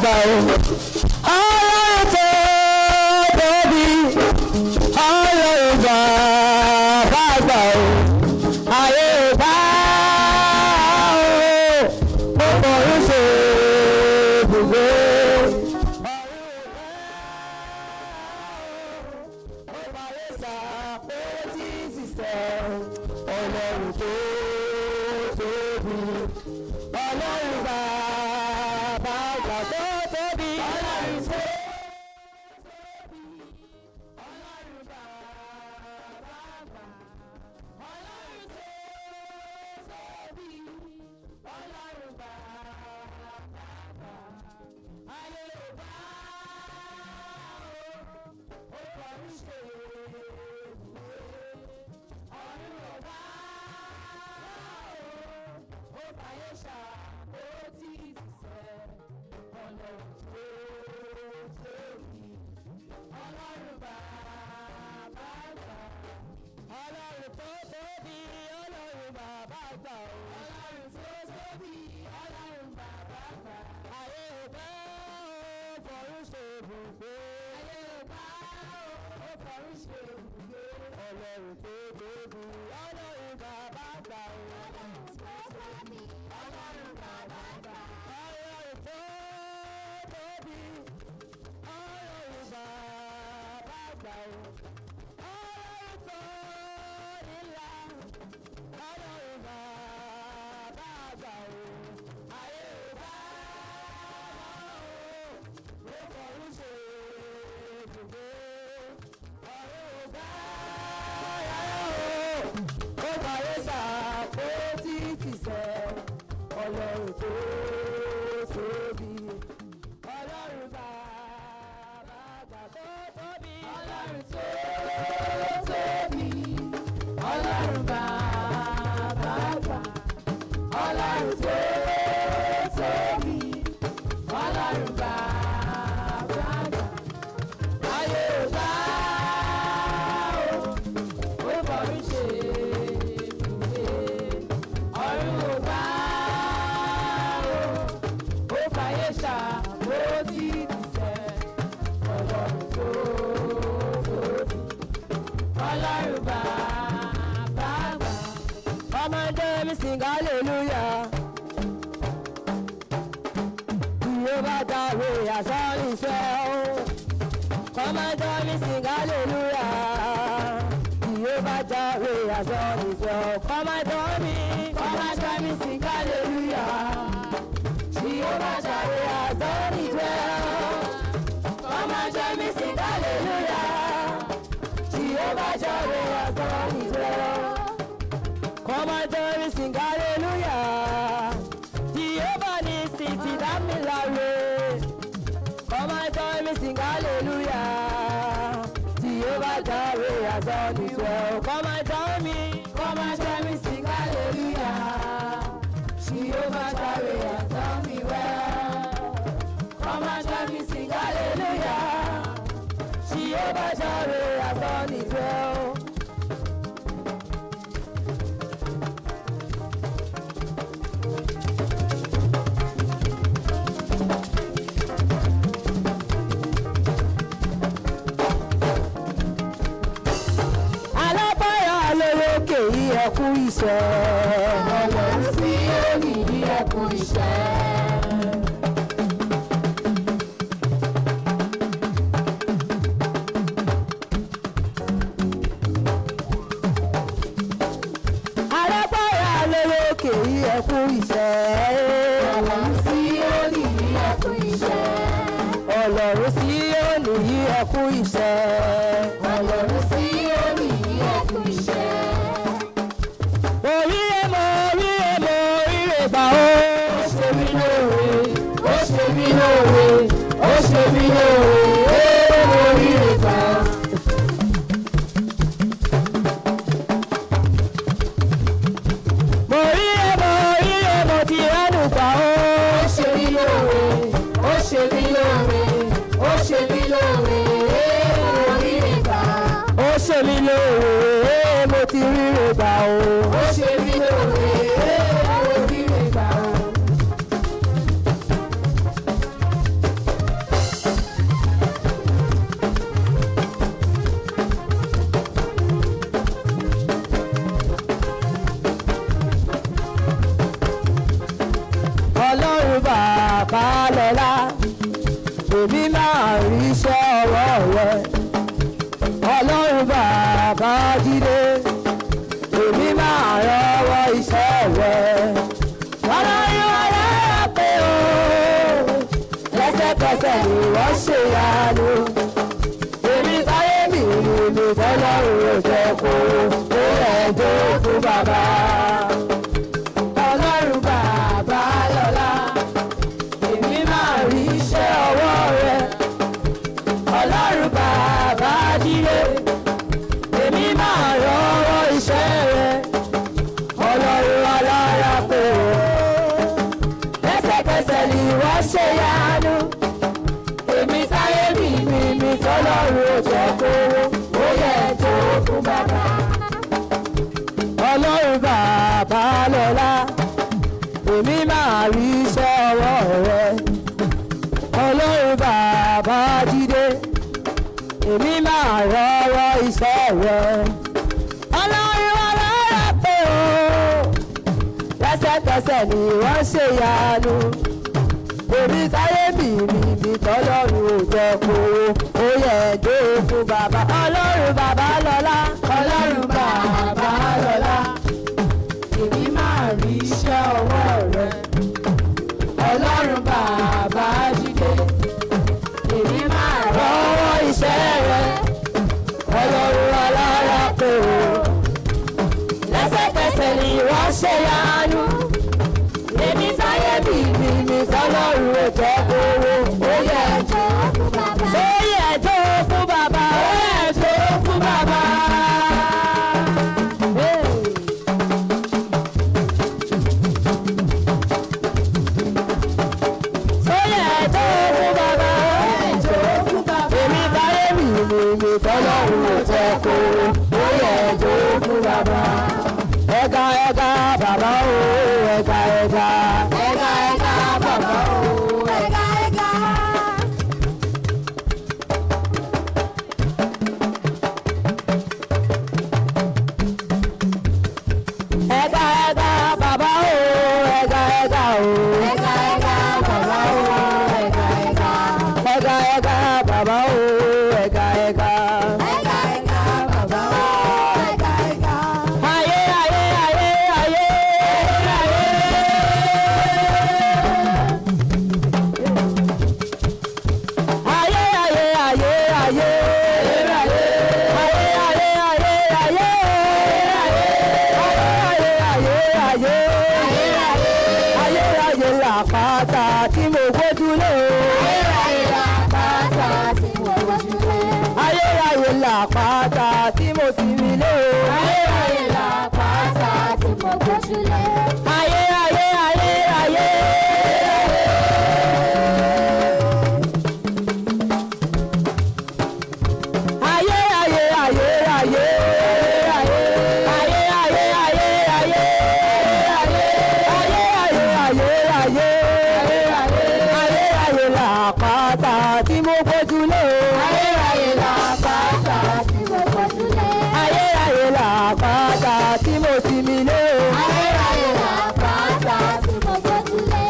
Àgbà o. Ọlọ́run tó tóbi, Ọlọ́run bàbá àgbà o. Ayé ò bá o, ó fọ̀rún ṣe ibùgbé. Ọ̀run ò bá o, ó fàyè ṣàpótí sísẹ. Ọlọ́run tó tóbi, Ọlọ́run bàbá àgbà tó tóbi. Ọlọ́run tó tóbi, Ọlọ́run bàbá àgbà. Ọlọ́run tó tóbi, Ọlọ́run bàbá àgbà. Ayé ò bá o, ó fọ̀rún ṣe ibùgbé. Ọ̀run ò bá o, ó fàyè ṣàpótí ìtìsẹ̀. Ọlọ́run tó tóbi, Ọlọ́run bàbá àgbà. Ọlọ́run tó tóbi, Ọlọ́run bàbá àgbà o. Ọlọ́run tó tóbi, Ọlọ́run bàbá àgbà. Ayé ò bá o, fọ̀rún ṣe ibùgbé. Ayé ò bá o, fọ̀rún ṣe ibùgbé. Ọlọ́run tó tóbi, Ọlọ́run bàbá àgbà o. Ọlọ́run tó tóbi, Ọlọ́run bàbá àgbà. Ọlọ́run tó tóbi, Ọlọ́run bàbá àgbà o. Ọlọ́run tó nílá, Ọlọ́run bàbá àgbà o. Ayé ò bá o, ó fọ̀rún ṣe ibùgbé. Ọ̀run ò bá o, ó fàyè ṣàpótí tìsẹ̀. Ọlọ́run tó tóbi, Ọlọ́run bàbá àgbà tó tóbi. Ọlọ́run tó tóbi, Ọlọ́run bàbá àgbà. Ọlọ́run tó tóbi, Ọlọ́run bàbá àgbà. Ayé ò bá o, ó fọ̀rún ṣe ibùgbé. Ọ̀run ò bá o, ó fàyè ṣàpótí ìtìsẹ̀. Ọlọ́run tó tóbi, Ọlọ́run bàbá àgbà. Ọmọdé mi sing hallelujah. Jehovah Jireh has all his well. Ọmọdé mi sing hallelujah. Jehovah Jireh has all his well. Ọmọdé mi, Ọmọdé mi sing hallelujah. Jehovah Jireh has all his well. Ọmọdé mi sing hallelujah. Jehovah Jireh has all his well. Come and join me sing hallelujah. Jehovah Nissi ti dá mi láre. Come and join me sing hallelujah. Jehovah Jireh has done it well. Come and join me. Ọmọdé mi sing hallelujah. Jehovah Jireh has done me well. Ọmọdé mi sing hallelujah. Jehovah Jireh has done it well. Alágbára lórókè yìí, ẹ kú iṣẹ́. Ọlọ́run sí òní ẹ kú iṣẹ́. Alágbára lórókè yìí, ẹ kú iṣẹ́. Ọlọ́run sí òní ẹ kú iṣẹ́. Ọlọ́run sí òní yìí, ẹ kú iṣẹ́. Ọlọ́run sí òní ẹ kú iṣẹ́. Oríire mo ríre mo ríre gbà ó. Ó ṣe mí lóore, ó ṣe mí lóore, ó ṣe mí lóore, ee mo ríre gbà. Mo ríre mo ríre mo ti ránù gbà ó. Ó ṣe mí lóore, ó ṣe mí lóore, ó ṣe mí lóore, ee mo ríre gbà. Ó ṣe mí lóore, mo ti ríre gbà ó. Ó ṣe mí lóore, ee mo ríre gbà. Lẹ́sẹ̀kẹsẹ̀ ni wọ́n ṣe yanu. Èmi táyé mi ni mi tọ́lọ́run ò jẹ́ kó ó yẹ jó fún bàbá. Ọlọ́run bàbá lọ́lá, èmi máa rí iṣẹ́ ọwọ́ rẹ̀. Ọlọ́run bàbá jíire, èmi máa rọwọ́ iṣẹ́ rẹ̀. Ọlọ́run alára pé o. Lẹ́sẹ̀kẹsẹ̀ ni wọ́n ṣe yanu. Èmi táyé mi mi mi tọ́lọ́run ò jẹ́ kówó, ó yẹ jó fún bàbá. Ọlọ́run bàbá lọ́lá, èmi máa rí iṣẹ́ ọwọ́ rẹ̀. Ọlọ́run bàbá jíde, èmi máa rọwọ́ iṣẹ́ rẹ̀. Ọlọ́run alára pé o, lẹ́sẹ̀kẹsẹ̀ ni wọ́n ṣe yanu. Èmi táyé mi mi mi tọ́lọ́run ò jẹ́ kó ó yẹ jó fún bàbá. Ọlọ́run bàbá lọ́lá, Ọlọ́run bàbá lọ́lá, èmi máa rí iṣẹ́ ọwọ́ rẹ. Ọlọ́run bàbá jíde, èmi máa rọwọ́ iṣẹ́ rẹ̀. Ọlọ́run alára pé o. Lẹ́sẹ̀kẹsẹ̀ ni wọ́n ṣe yanu. Èmi táyé mi mi mi tọ́lọ́run ò jẹ́ kówó ó yẹ Jó fún bàbá. Ó yẹ jó fún bàbá. Ó yẹ jó fún bàbá. Hey. Ó yẹ jó fún bàbá. Ó yẹ jó fún bàbá. Èmi táyé mi mi mi tọ́lọ́run ò jẹ́ kówó ó yẹ jó fún bàbá. Ẹ̀ka ẹ̀ka bàbá o ẹ̀ka ẹ̀ka. Ẹ̀ka ẹ̀ka bàbá o. Ẹ̀ka ẹ̀ka. Ẹ̀ka ẹ̀ka bàbá o ẹ̀ka ẹ̀ka o. Ẹ̀ka ẹ̀ka bàbá o. Ẹ̀ka ẹ̀ka. Ẹ̀ka ẹ̀ka bàbá o ẹ̀ka ẹ̀ka. Ẹ̀ka ẹ̀ka bàbá o. Ẹ̀ka ẹ̀ka. Ayé ayé ayé ayé ayé. Ayé ayé ayé ayé. Ayé ayé ayé ayé. Ayé ayé ayé ayé. Ayé ayé làpáta tí mo gbójúlé o. Ayé làpáta tí mo gbójúlé. Ayé ayé làpáta tí mo sinmi lé o. Ayé làpáta tí mo gbójúlé. Ayé ayé ayé ayé. Ayé ayé ayé ayé. Ayé ayé ayé ayé. Ayé ayé ayé ayé. Ayé ayé làpáta tí mo gbójúlé o. Ayé làpáta tí mo gbójúlé. Ayé ayé làpáta tí mo sinmi lé o. Ayé làpáta tí mo gbójúlé.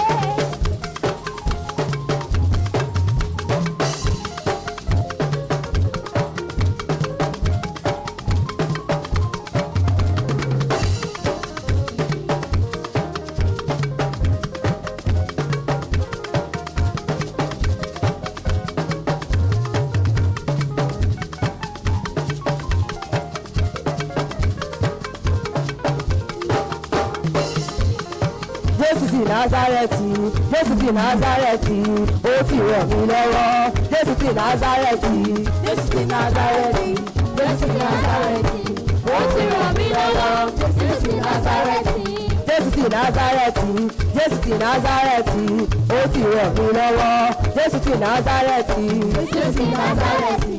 Jésù ti Názárẹ́tì, Jésù ti Názárẹ́tì, ó ti ràn mí lọ́wọ́. Jésù ti Názárẹ́tì, Jésù ti Násárẹ́tì, Jésù ti Násárẹ́tì, ó ti ràn mí lọ́wọ́. Jésù ti Násárẹ́tì, Jésù ti Názárẹ́tì, Jésù ti Názárẹ́tì, ó ti ràn mí lọ́wọ́. Jésù ti Názárẹ́tì, Jésù ti Násárẹ́tì,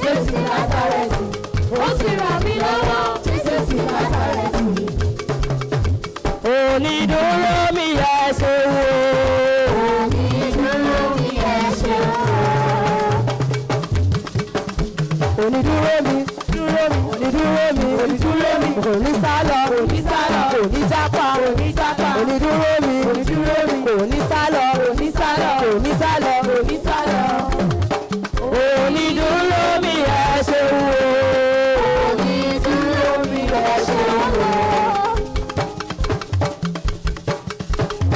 Jésù ti Násárẹ́tì, ó ti ràn mí lọ́wọ́. Jésù ti Násárẹ́tì. onídúró mi ẹ ṣeun o. Onídúró mi ẹ ṣeun. Onídúró mi, dúró mi, onídúró mi, onídúró mi, kò ní sálọ, kò ní sálọ, kò ní jápa, kò ní jápa, onídúró mi, onídúró mi, kò ní sálọ, kò ní sálọ, kò ní sálọ. kò ní sálọ. Onídúró mi ẹ ṣeun o. Onídúró mi ẹ ṣeun.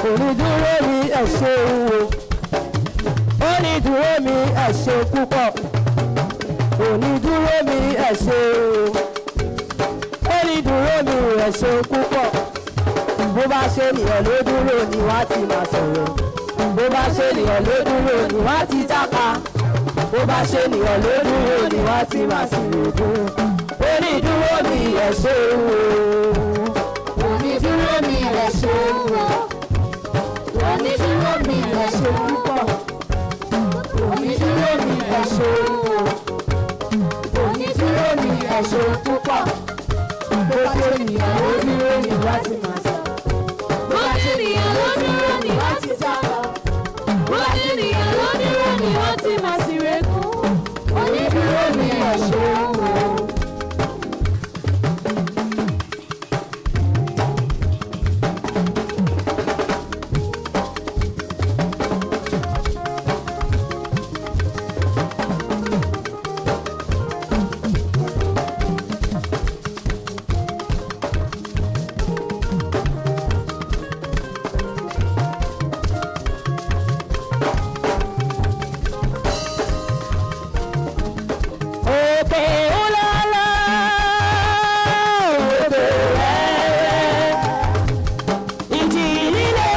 Onídúró Onídùúró mi, ẹ ṣé púpọ̀. Onídùúró mi, ẹ ṣé o. Onídùúró mi, ẹ ṣé púpọ̀. Bó bá ṣe nìyẹn ló dúró ni wá ti máa sọ̀rọ̀. Bó bá ṣe nìyẹn ló dúró ni wá ti jápa. Bó bá ṣe nìyẹn ló dúró ni wá ti máa sọ̀rọ̀. Onídùúró mi, ẹ ṣé o. Onídúró mi, ẹ ṣeun o. Onídúró mi, ẹ ṣeun púpọ̀. Onídúró mi, ẹ ṣeun o. Onídúró mi, ẹ ṣeun púpọ̀. Bó ṣe ènìyàn ló dúró ni wá ti máa sọ. Bó ṣe ènìyàn ló dúró ni wá ti sábà. Bó ṣe ènìyàn ló dúró ni wá ti máa sì rékún. Onídúró mi, ẹ ṣeun o. Òkè ńláńlá, òkè rẹ̀rẹ̀, ìjì líle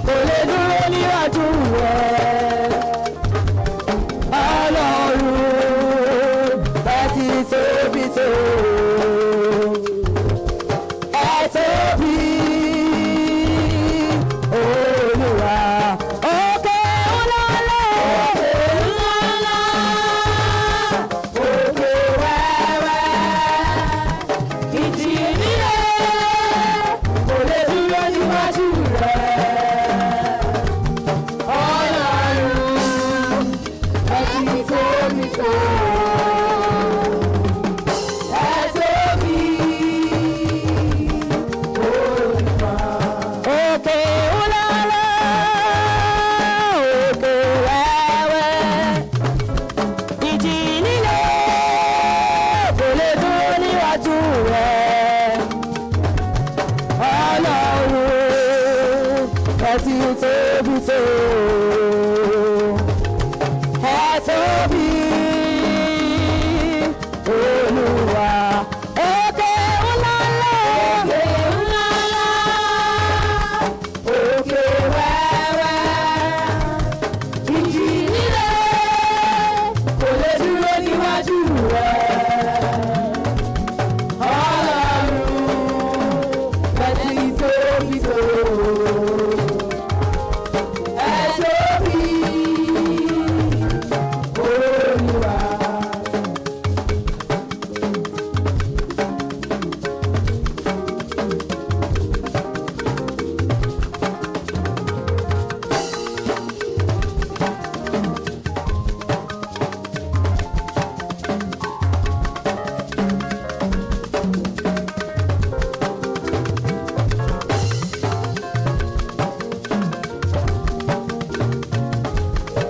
kò lè dúró níwájú rẹ̀. Ọlọ́run, ẹ ti tóbi tó, ẹ tóbi, Olúwa. Òkè ńláńlá, òkè ńláńlá, òkè wẹ́wẹ́, ìjì líle kò lè dúró níwájú rẹ̀. Ọlọ́run, Ẹ ti tóbi tó. Ẹ tóbi. Òkè ńláńlá, òkè wẹ́wẹ́, ìjì líle kò lè dúró níwájú rẹ̀. Ọlọ́run, ẹ ti tóbi tó, ẹ tóbi, Olúwa. Òkè ńláńlá, òkè ńláńlá, òkè wẹ́wẹ́, ìjì líle kò lè dúró níwájú rẹ̀. Ọlọ́run, ẹ ti tóbi tó, ẹ tóbi, Olúwa.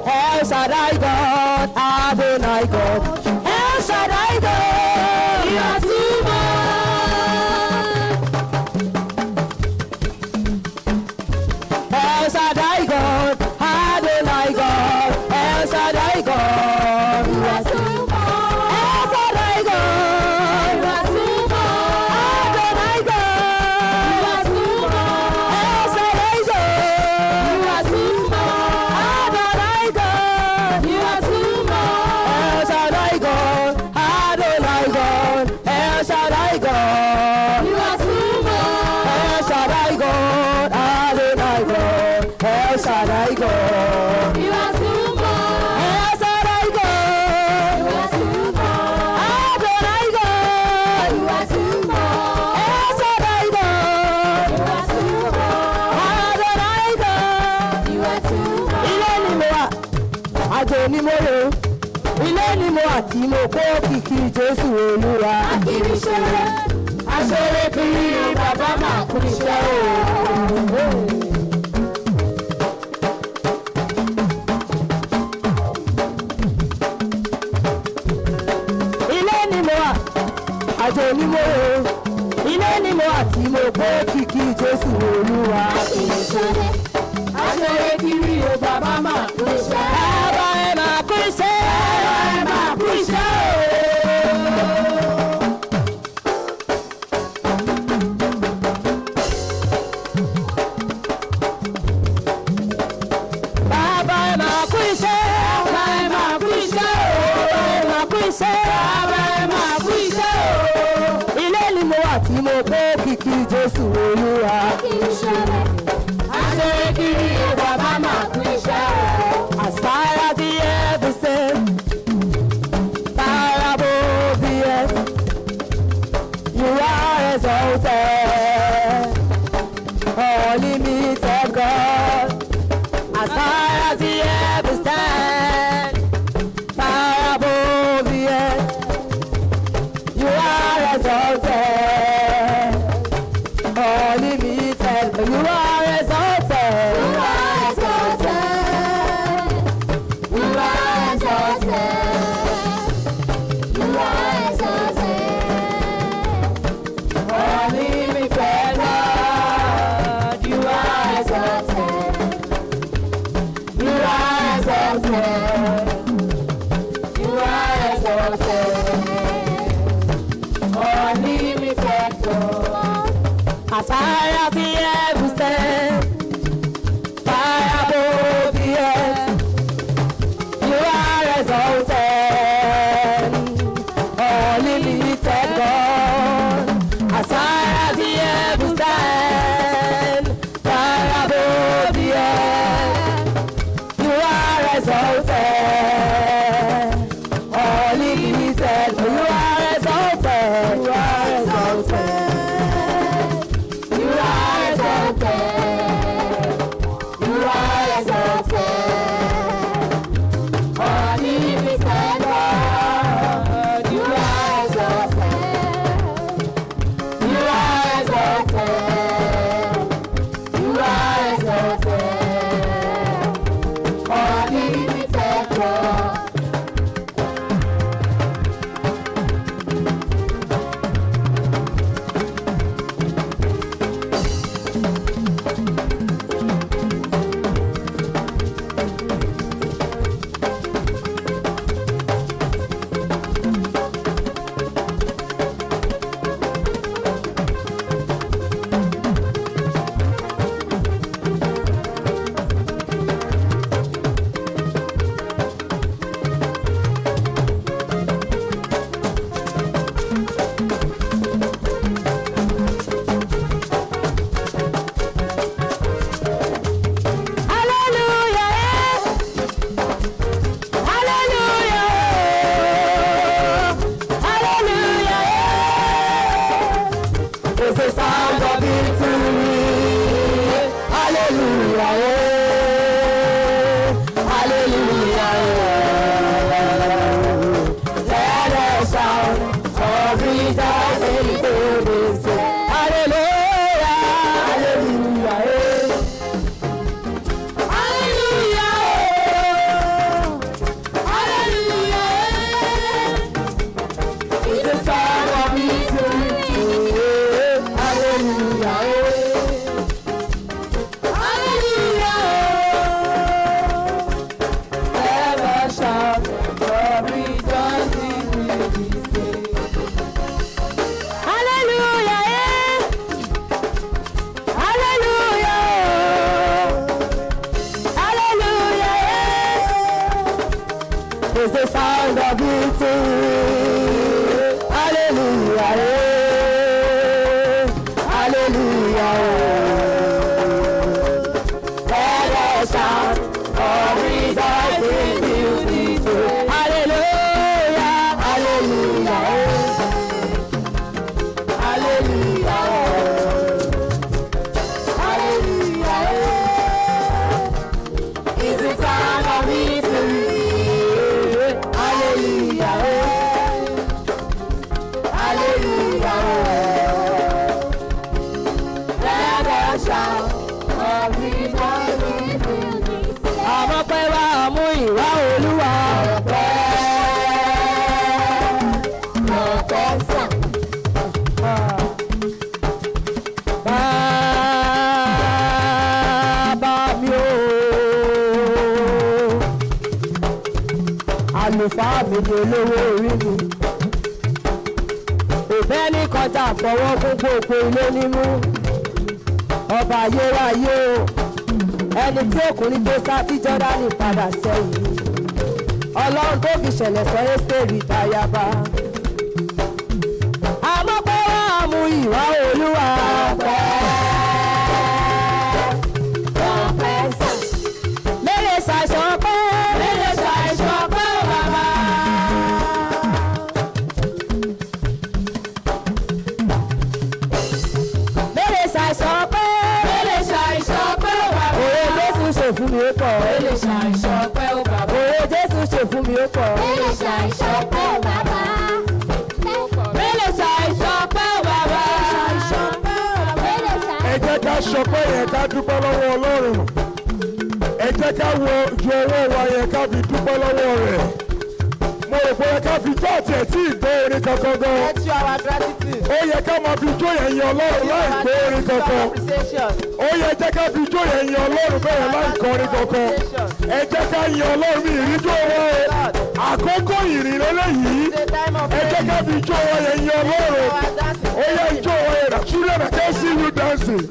El Shaddai God, Adonai God, El Shaddai God, You are too much. El Shaddai God, Adonai God, El Shaddai God, You are too much. El Shaddai God, You are too much. Adonai God, You are too much. El Shaddai God, You are too much. Adonai God, You are too much. El Shaddai God, Adonai God, El Shaddai God. You are too much. El Shaddai God, Adonai God, El Shaddai God. You are too much. El Shaddai God, You are too much. Adonai God, You are too much. El Shaddai God, You are too much. Adonai God. You are too much. Ilé ni mo wà, àjò ni mo rò, ilé ni mo wà tí mo kó kìkì Jésù Olúwa. Akiri ṣeré, Aṣeré kiri bàbá máa kú iṣẹ́ o. Ilé ni mo wà, àjò ni mo rò, ilé ni mo wà tí mo kó kìkì Jésù Olúwa. akiri ṣeré, Aṣeré kiri o bàbá máa kú iṣẹ́ iṣẹ́. Bàbá ẹ máa kú iṣẹ́ o. Ilé ni mo wà tí mo kó kìkì Jésù Olúwa. Aṣọ́rẹ́ kiri o, bàbá máa kú iṣẹ́ o. As far as the heaven said, far above the earth, you are exalted, unlimited God. As far as the heaven stand, far above the earth, you are exalted, unlimited. You are exalted. You are exalted. You are exalted. You are exalted. Unlimited God, you are exalted. You are exalted. You are exalted. Unlimited God. As far as the heavens stand, far above the earth, you are exalted, unlimited God. As far as the heavens stand, far above the earth, you are exalted, unlimited. You are exalted. You are exalted. You are exalted. You are exalted. Unlimited God. You are exalted. You are exalted. You are exalted. Unlimited God. Hallelujah, eh. Hallelujah, oh. Hallelujah, eh. It's the sound of victory. Hallelujah, eh. Hallelujah, eh. Let us shout of rejoicing to this day. Hallelujah, hallelujah, eh. Hallelujah, hallelujah. It's the sound of victory. Hallelujah, hallelujah. Ever shout for rejoicing will be saved. Hallelujah, hallelujah, hallelujah. It's the sound of victory. Hallelujah, hallelujah. Let us shout for rejoicing beautiful. Hallelujah, hallelujah. Hallelujah. Hallelujah. It's the sound of victory. Hallelujah. Hallelujah. Let us shout for rejoicing. Àmọ́ pé wá mú ìwà Olúwa. Ọpẹ́ sàn. Bàbá mi o. Àlùfáà mi ni olówó orí mi. Òbẹ́ ní kọjá fọwọ́ kún gbogbo ilé nímú. Ọba ayérayé o. Ẹni tí òkùnrin tó sá tí Jọ́dánì padà sẹ́yìn. Ọlọ́run tó fi ṣẹlẹ̀ sọ Ẹ́sítérì dayaba. Àmọ́ pé wọ́n mú ìwà Olúwa. Mélòó ṣàìsàn pé. Mélòó ṣàìsàn pé bàbá. Mélòó ṣàìsàn pé. Mélòó ṣàìsàn pé bàbá. Òwe Jésù ṣe fún mi ó pọ̀. Mélòó ṣàìsàn pé ó bàbá. Òwe Jésù ṣe fún mi ó pọ̀. Mélòó ṣàìsàn pé ó bàbá. Mélòó ṣàìsàn pé ó bàbá. Mélòó Ẹ jẹ́ ká ṣọpẹ́ yẹn, ká dúpẹ́ lọ́wọ́ Ọlọ́run. Ẹ jẹ́ ká wo ju ọwọ́ wa yẹn, ká fi dúpẹ́ lọ́wọ́ rẹ̀. Mo rò pé ká fi jó àti ẹ̀ tí ì gbọ́ orin kankan gan. Let's show our gratitude. Ó yẹ ká máa fi jó yẹn yin Ọlọ́run láì gbọ́ orin kankan. Appreciation. Ó yẹ jẹ́ ká fi jó yẹn yin Ọlọ́run bẹ́ẹ̀ láì kọrin kankan. Ẹ jẹ́ ká yin Ọlọ́run mi ìríjú owó o. Àkókò ìrìn lélẹ́yìí. The time of Ẹ jẹ́ ká fi jó wa yẹn yin Ọlọ́run. our dancing. Ó yẹ ijó wa yẹn dà. Children, I can see you dancing.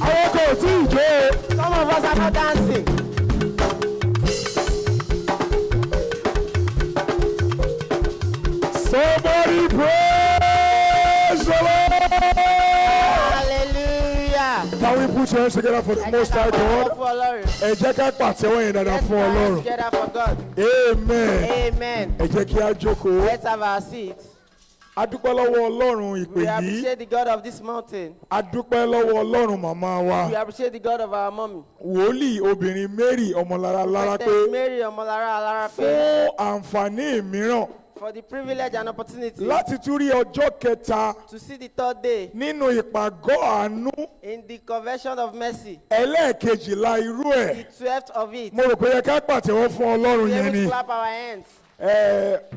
Àwọn kan ò tí ì jó o. Some of us are not dancing. Somebody praise the Lord. Hallelujah. Can we put your hands together for the Most High God? Fún Ọlọ́run. Ẹ jẹ́ ká pàtẹ́wọ́ yẹn dáadáa Let's fún dance Ọlọ́run. together for God. Amen. Amen. Ẹ jẹ́ kí á jókòó. Let's have our seat. A dúpẹ́ lọ́wọ́ Ọlọ́run ìpè We yìí. appreciate the God of this mountain. A dúpẹ́ lọ́wọ́ Ọlọ́run màmá wa. We appreciate the God of our mommy. Wòlíì obìnrin Mary Ọmọlára Lárápé Prophetess Mary Omolara Alarape fún àǹfààní mìíràn for the privilege and opportunity láti tún rí ọjọ́ kẹta to see the third day nínú ìpàgọ́ àánú in the convention of mercy, ẹlẹ́ẹ̀kejìlá irú ẹ̀. the 12th of it. Mo rò pé yẹ ká pàtẹ́wọ́ fún Ọlọ́run We yẹn ni. clap our hands.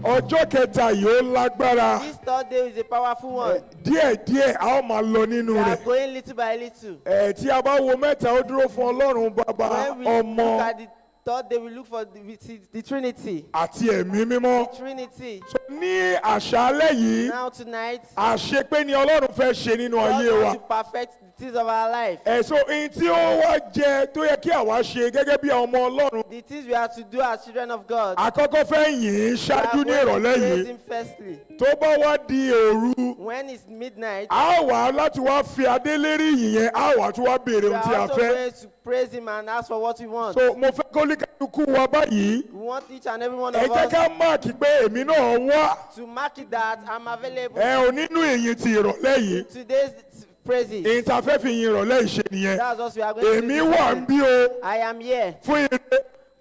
Ọjọ́ kẹta yìí ó lágbára. This third day is a powerful one. Díẹ̀díẹ̀ a ó máa lọ nínú We are rẹ̀. going little by little. Tí a bá wo mẹ́ta, ó dúró fún Ọlọ́run Bàbá, When we Ọmọ look at the third day, we look for we see the Trinity. àti Ẹ̀mí Mímọ́. Trinity. So, ní àṣálẹ́ yìí, Now tonight, àṣepé ni Ọlọ́run fẹ́ ṣe nínú God ayé wa. wants to perfect the things of our life. So ohun tí ó wá jẹ tó yẹ kí àwa ṣe gẹ́gẹ́ bí ọmọ Ọlọ́run, The things we are to do as children of God. àkọ́kọ́ fẹ́ yìn ín We are ṣáájú ní going to ìrọ̀lẹ́ praise yìí. Him firstly. Tó bá wá di òru, When it's midnight, a wà láti wá fi adé lérí yìí yẹn, a wà tí wá béèrè we ohun tí are a also fẹ́. going to praise Him and ask for what we want. So mo fẹ́ kó líkàlùkù wa báyìí. We want each and every one Ẹ of jẹ́ us ká máàkì pé èmi náà wá. to mark it that I'm available. Ẹ ò nínú ìyìn ti ìrọ̀lẹ́ yìí. Today's praises. Ìyìn tá a fẹ́ fi yin ìrọ̀lẹ́ yìí ṣe nìyẹn. That's what we are going to do Èmi this wà ń evening. bí o I am here fún ire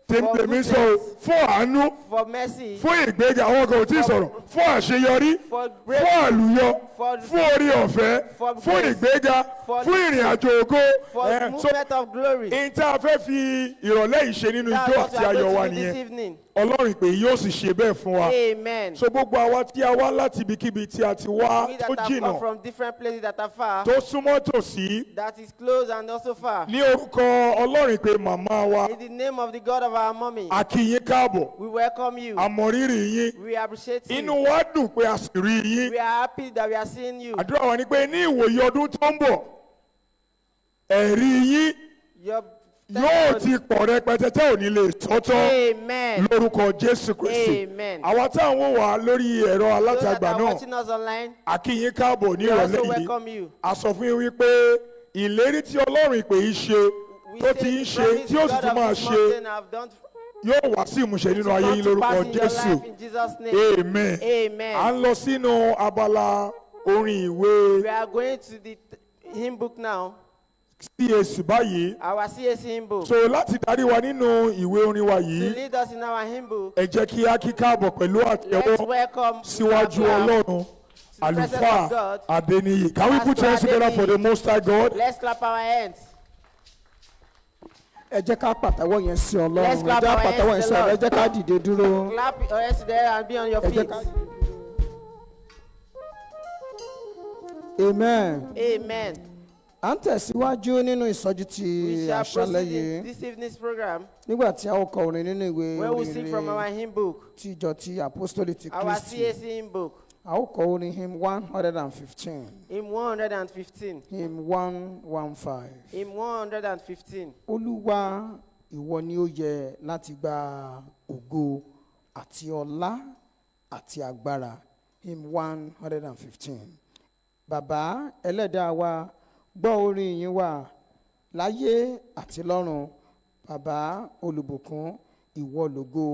tèmi For lèmi sọ o, goodness. fún àánú, for mercy, fún ìgbéga, àwọn kan ò tí ì sọ̀rọ̀, fún àṣeyọrí, for fún breakthrough, àlùyọ, For- fún orí ọ̀fẹ́, For fún grace. ìgbéga, For fún ìrìn àjò ògo. for So movement of glory. ìyìn tá a fẹ́ fi ìrọ̀lẹ́ yìí ṣe nínú That's ijó what àti we are ayọ̀ going wa to do this nìyẹn. evening. Ọlọ́run ìpè yóò sì ṣe bẹ́ẹ̀ fún wa. Amen. So gbogbo àwa tí a wá láti ibikíbi tí a ti wá We that tó have come jìnnà, from different places that are far, tó súnmọ́ tòsí, that is close and also far. ní orúkọ Ọlọ́run ìpè màmá wa, In the name of the God of our mommy, a kí yín káàbọ̀, we welcome you. a mọ rírì yín. We appreciate you. Inú wa dùn pé a sì rí yín. We are happy that we are seeing you. Àdúrà wa ni pé ní ìwòye ọdún tó ń bọ̀, ẹ̀rí yín Your yóò ti testimony. pọ̀ rẹpẹtẹ tẹ́ ò ní lè tọ́tọ́ Amen. lórúkọ Jésù Kristi. Amen. Àwa tá à ń wò wá lórí ẹ̀rọ Those that alátagbà are náà, watching us online, a kí yín káàbọ̀ ní we also ìrọ̀lẹ́ yìí. welcome you. A sọ fún yín wípé ìlérí tí Ọlọ́run ìpè yìí ṣe, We tó say ti ń the ṣe, promise tí ó sì God tún of máa this ṣe, mountain have done yóò wá sí ìmúṣẹ nínú to ayé come yín to lórúkọ pass in your Jésù. life in Jesus' name. Amen. Amen. À ń lọ sínú abala orin ìwé We are going to the hymn book now, CAC báyìí. our CAC hymn book. So láti darí wa nínú ìwé orin wa To yìí, lead us in our hymn book, ẹ jẹ́ kí á kí káàbọ̀ pẹ̀lú let's àtẹ́wọ́ welcome síwájú our Ọlọ́run the presence àlùfáà of God. Adéníyì. Can we put Pastor hands together for the Adéníyì. Most High God? Let's clap our hands. Ẹ jẹ́ ká pàtẹ́wọ́ yẹn sí Ọlọ́run. Let's Ẹ clap jẹ́ our pàtẹ́wọ́ yẹn hands sí to the Ọlọ́run. Ẹ Lord. jẹ́ ká dìde dúró. Clap your hands there and be on your Ẹ jẹ́ feet. ká. Amen. Amen. À ń tẹ̀síwájú nínú ìsọjí ti We shall àṣálẹ́ proceed yìí in this evening's program nígbà tí a ó kọ orin nínú ìwé where we sing from our orin hymn book, ti ìjọ ti apostolic ti our Kristi. CAC hymn book, A ó kọ orin hymn 115, hymn 115, hymn 115. Hymn 115. Olúwa, ìwọ ni ó yẹ láti gba ògo àti ọlá àti agbára. Hymn 115. Bàbá ẹlẹ́dàá wa, gbọ́ orin ìyìn wa láyé àti lọ́run. Bàbá olùbùkún, ìwọ lógo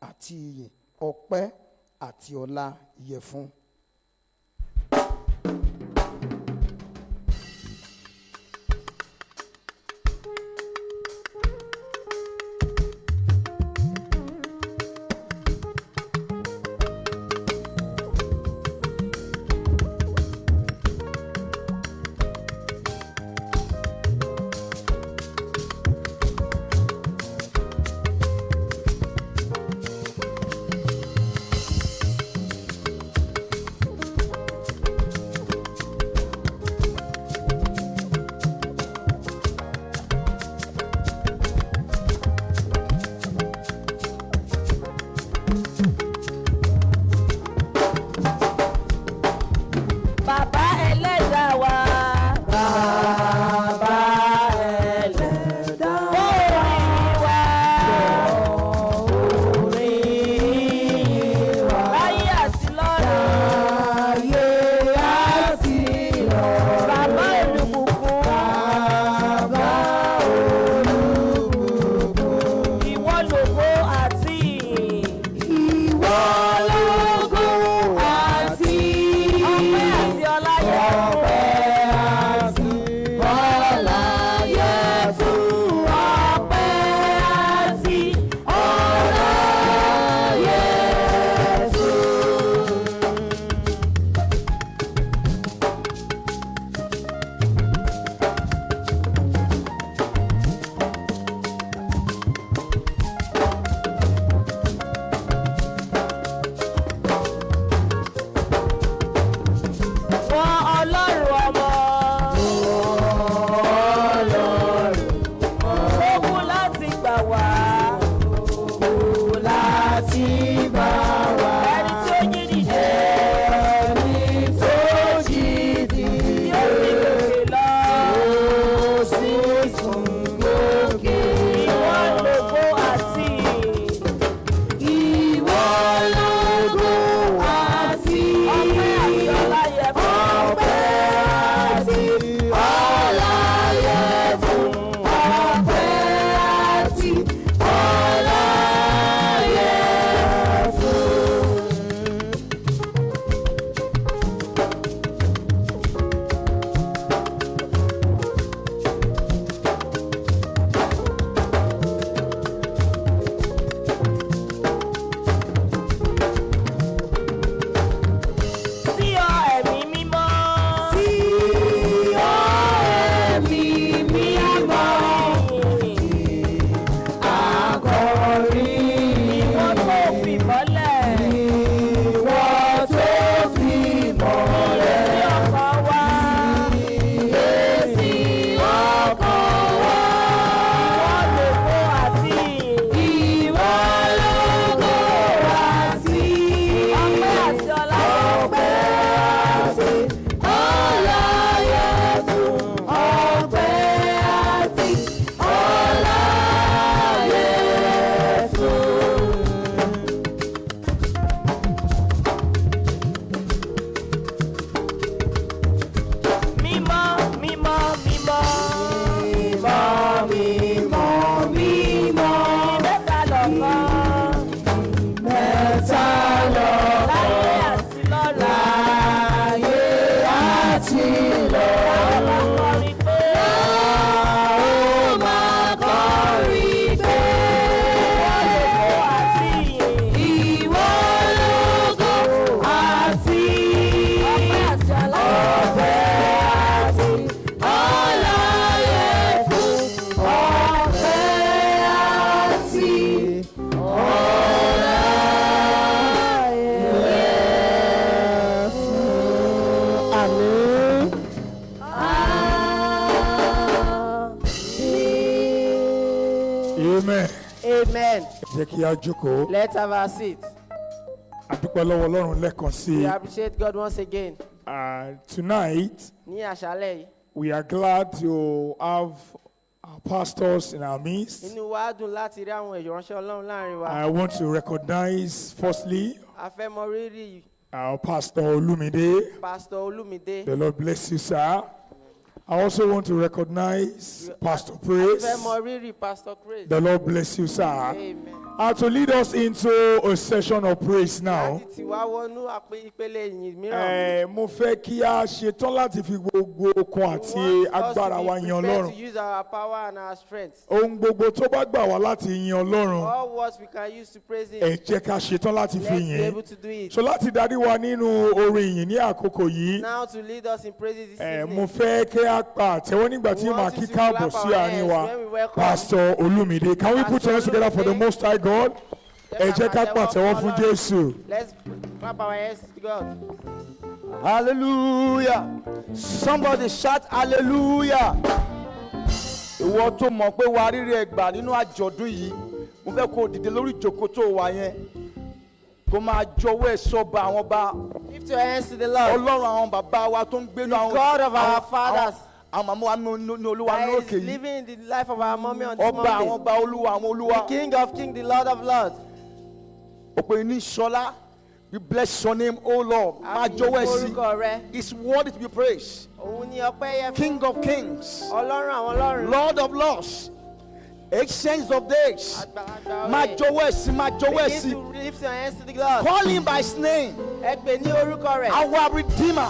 àti ìyìn, ọpẹ́ àti ọlá yẹ fún. Olúwa. Amen. Jẹ́ kí a jókòó. Let's have our seat. A dúpẹ́ lọ́wọ́ Ọlọ́run lẹ́ẹ̀kan sí We i. appreciate God once again. Tonight, Ní àṣálẹ̀ yìí, we are glad to have our pastors in our midst. inú wa dùn láti rí àwọn ìránṣẹ́ Ọlọ́run láàrin wa. I want to recognize, firstly, A fẹ́ mọ rírì our pastor Olumide. Pastor Olúmídé. The Lord bless you, sir. I also want to recognize Pastor A Praise. fẹ́ mọ rírì Pastor Praise. The Lord bless you, sir. Amen. To lead us into a session of praise now. Láti tì wá wọnú ìpele ìyìn mìíràn. Mo fẹ́ kí a ṣetán láti fi gbogbo okun àti We want us to agbára be wa yan prepared Ọlọ́run. to use our power and our strength. Ohun gbogbo tó bá gbà wá láti yin Ọlọ́run, All what we can use to praise Him. ẹ jẹ́ ká ṣetán láti fi Let's be yìn. able to do it. So láti darí wa nínú orin ìyìn ní àkókò yìí, Now to lead us in praises this mo evening. fẹ́ kí a pa àtẹ́wọ́ nígbà tí We màá want you kí to káàbọ̀ clap sí our àárín hands wa. when we welcome Pastor Olumide, can we put Pastor hands together for the Olumide. Most High God? Ẹ jẹ́ ká pàtẹ́wọ́ fún Jésù. Let's clap our hands to God. Hallelujah. Somebody shout hallelujah. Ìwọ tó mọ̀ pé wàá rírí ẹgbà nínú àjọ̀dún yìí, mo fẹ́ kó o dìde lórí ìjókòó tó wà yẹn. Kó máa jọ̀wọ́ ẹ̀ sọ́ba àwọn ọba. Lift your hands to the Lord. Ọlọ́run àwọn bàbá wa tó ń gbénu àwọn God of our fathers. àwọn màmá wa ní Olúwa That ní is òkè yìí. living the life of our mommy on this Ọba àwọn Monday. ọba, Olúwa àwọn olúwa. The King of Kings, the Lord of Lords. Òpè ní Ṣọlá, we bless your name, O Lord. Máa jọ̀wọ́ ẹ̀ sí. Orúkọ rẹ. It's worthy to be praised. Òun ni ọpẹ́ yẹ fún. King of kings. Ọlọ́run àwọn ọlọ́run. Lord of lords, Ancient of days. Àgbàlagbà Máa oyè. jọ̀wọ́ ẹ̀ sí, máa jọ̀wọ́ ẹ̀ Begin sí. to lift your hands to the Lord. Call him by his name. Ẹ pè ní orúkọ rẹ̀. Our Redeemer,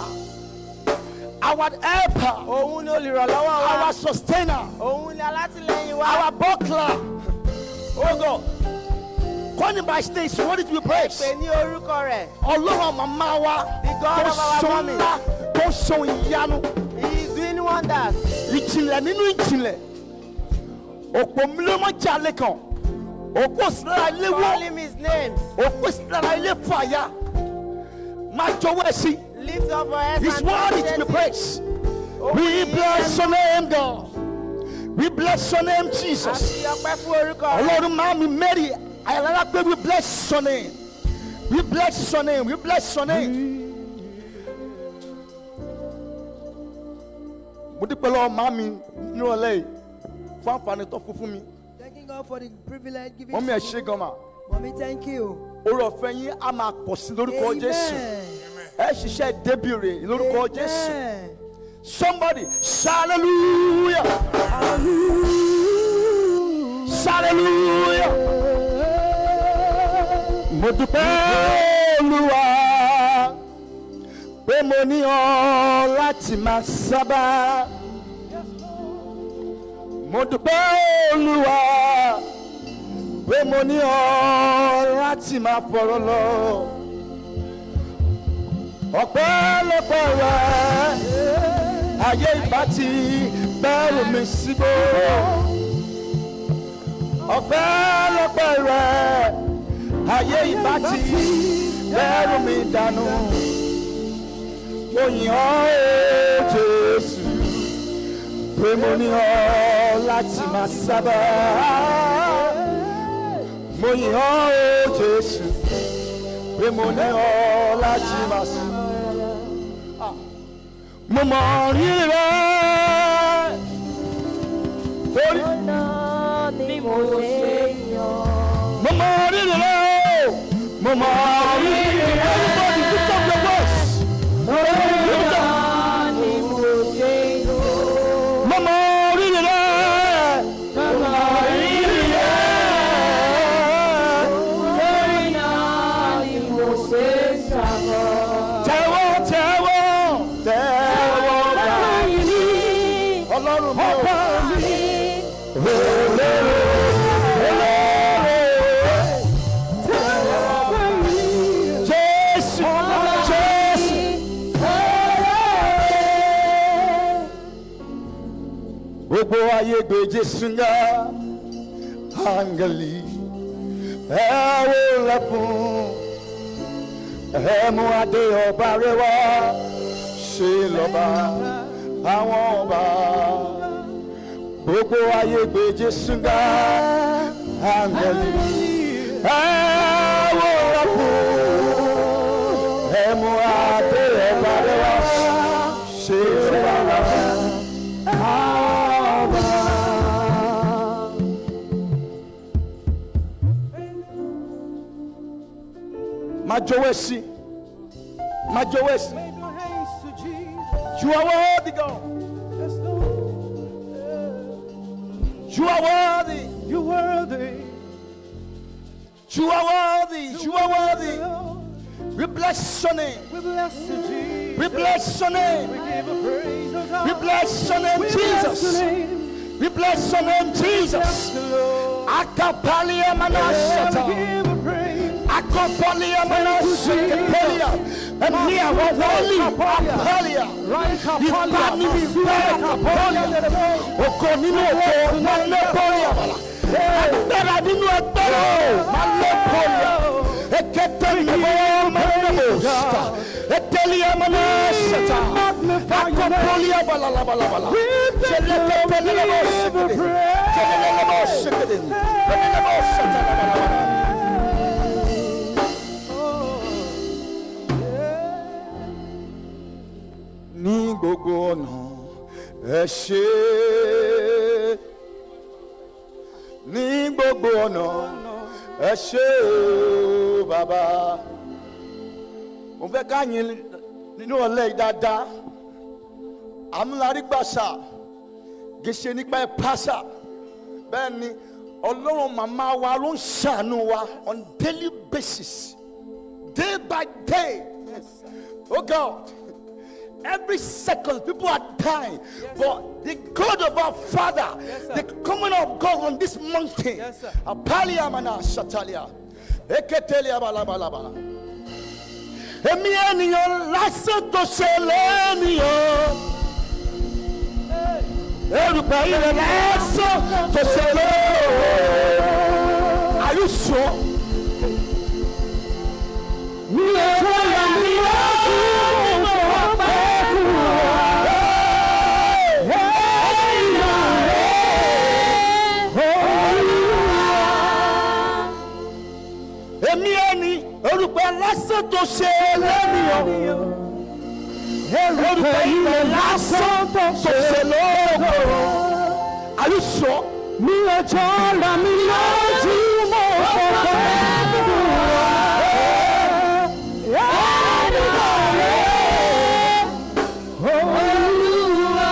our helper, Òun ni olùrànlọ́wọ́ wa. our sustainer, Òun ni alátìlẹ́yìn wa. our buckler. Oh God. Call him by his name. He's worthy to be praised. Pè ní orúkọ rẹ̀. Ọlọ́run màmá wa The God tó of our ṣohun mommy. ńlá, tó ṣohun ìyanu, He is doing wonders. ìjìnlẹ̀ nínú ìjìnlẹ̀. Òpó mílíọ̀nù jalè kan. Òpó sí lára ilé wó. Call him his names. Òpó sí lára ilé fàya. Máa jọ̀wọ́ ẹ̀ sí. Lift up your hands He's and worthy to be appreciate him. praised. Òun We ni bless your name, God. We bless your name, Jesus. Àfi ọpẹ́ fún orúkọ rẹ̀. Ọlọ́run máa mi Mary Ayọ̀lára pé we bless your name. We bless your name. We bless your name. Mo dúpẹ́ lọ́wọ́ màá mi nírọ̀lẹ́ yìí fún àǹfààní tó fún fún mi. Thanking God for the privilege given Mọ́mí to ẹ̀ me. ṣe gan ma. Mommy, thank you. Oore ọ̀fẹ́ yín á máa pọ̀ sí lórúkọ Jésù. Amen. Ẹ ṣiṣẹ́ débìrè lórúkọ Jésù. Amen. Somebody, hallelujah. Hallelujah. Mo dúpẹ́ Olúwa pé mo ní ọ láti máa sábà. Mo dúpẹ́ Olúwa pé mo ní ọ láti máa fọ̀rọ̀ lọ. Ọpẹ́lọpẹ́ rẹ, ayé ìbá ti bẹ̀rù mi síbò. Ọpẹ́lọpẹ́ rẹ, ayé ìbá ti bẹ̀rù mi dànù. Mo yìn ọ́ o Jésù pé mo ní ọ láti máa sábà. Mo yìn ọ́ o Jésù pé mo ní ọ láti máa sábà. Mo mọ̀ rírì rẹ torí Ni mo ṣe yàn. mo mọ̀ rírì rẹ o, mo mọ̀ rírì rẹ. Everybody lift up your voice. Lift up. Ni mo ṣe yàn. Mo mọ̀ rírì rẹ. Mo mọ̀ rírì rẹ. Torí náà ni mo ṣe ṣàbọ̀. Tẹ́wọ́, tẹ́wọ́, tẹ́wọ́ gbà. Báyìí Ọlọ́run mi ò. mi. Olóró, olóró. Jésù, Jésù. Gbogbo ayé gbé Jésù ga, áńgẹ́lì, ẹ wólẹ̀ fún, ẹ mú adé ọba rẹ̀ wá, ṣe lọ́ba àwọn ọba. Gbogbo ayé gbé Jésù ga, Áńgẹ́lì ẹ wò lọ́kùn ẹ mú adé ọba rẹ wá ṣe ọba ọba. Máa jọ̀wọ́ ẹ̀ sí, máa jọ̀wọ́ ẹ̀ sí. You are worthy, God. You are worthy. You worthy. You are worthy. You are worthy. We bless your name. We bless you, Jesus. We bless your name. We give a praise, oh God. We bless your name, We bless Jesus. your name. We bless your name, Jesus. Bless the Lord. Akapalia Yeah, manasata. we give a praise. Akapalia manasata. Ẹ̀mí àwọn wọ́ọ̀lì apalia. Ipa níbi bẹ́ẹ̀ kapalia. Ògo nínú ògo malẹ́pọ̀lì àbàlà. Agbára nínú agbára o malẹ́pọ̀lì. Ekete nìbọ̀ malẹ́pọ̀sita. Etelia manasata. Akọpọ̀lì àbàlà labalabala. Jẹlẹkẹtẹlẹbọ̀sẹ̀kẹdẹ. Jẹlẹlẹbọ̀sẹ̀kẹdẹ. Jẹlẹlẹbọ̀sẹ̀kẹdẹ labalabala. Ní gbogbo ọ̀nà ẹ ṣé, ní gbogbo ọ̀nà ẹ ṣé o bàbá. Mo fẹ́ ká yìn nínú ọ̀lẹ́ yìí dáadáa. Àmúlarígbàsà gèsè nípa ẹ̀ pàṣà. Bẹ́ẹ̀ ni Ọlọ́run màmá wa ló ń ṣàánú wa on daily basis, day by day. Oh God. Every second, people are dying. But the God of our Father, the coming of God on this mountain, Yes, sir. Apalia mana shatalia, Eketelia balabalabala. Èmi ènìyàn lásán tó ṣe lẹ́nìyàn. Erùpẹ̀ ilẹ̀ lásán tó ṣe lóore. Are you sure? Mi ò fọyà mi lójú mo fẹ́ fún wa. Èèyàn rẹ̀ Olúwa. Èmi ẹni erùpẹ̀ lásán tó ṣe lẹ́nìyàn. Erùpẹ̀ ilẹ̀ lásán tó ṣe lóore. Are you sure? Mi ò jọra mi lójú mo fẹ́ fún wa. Èèyàn rẹ̀ Olúwa.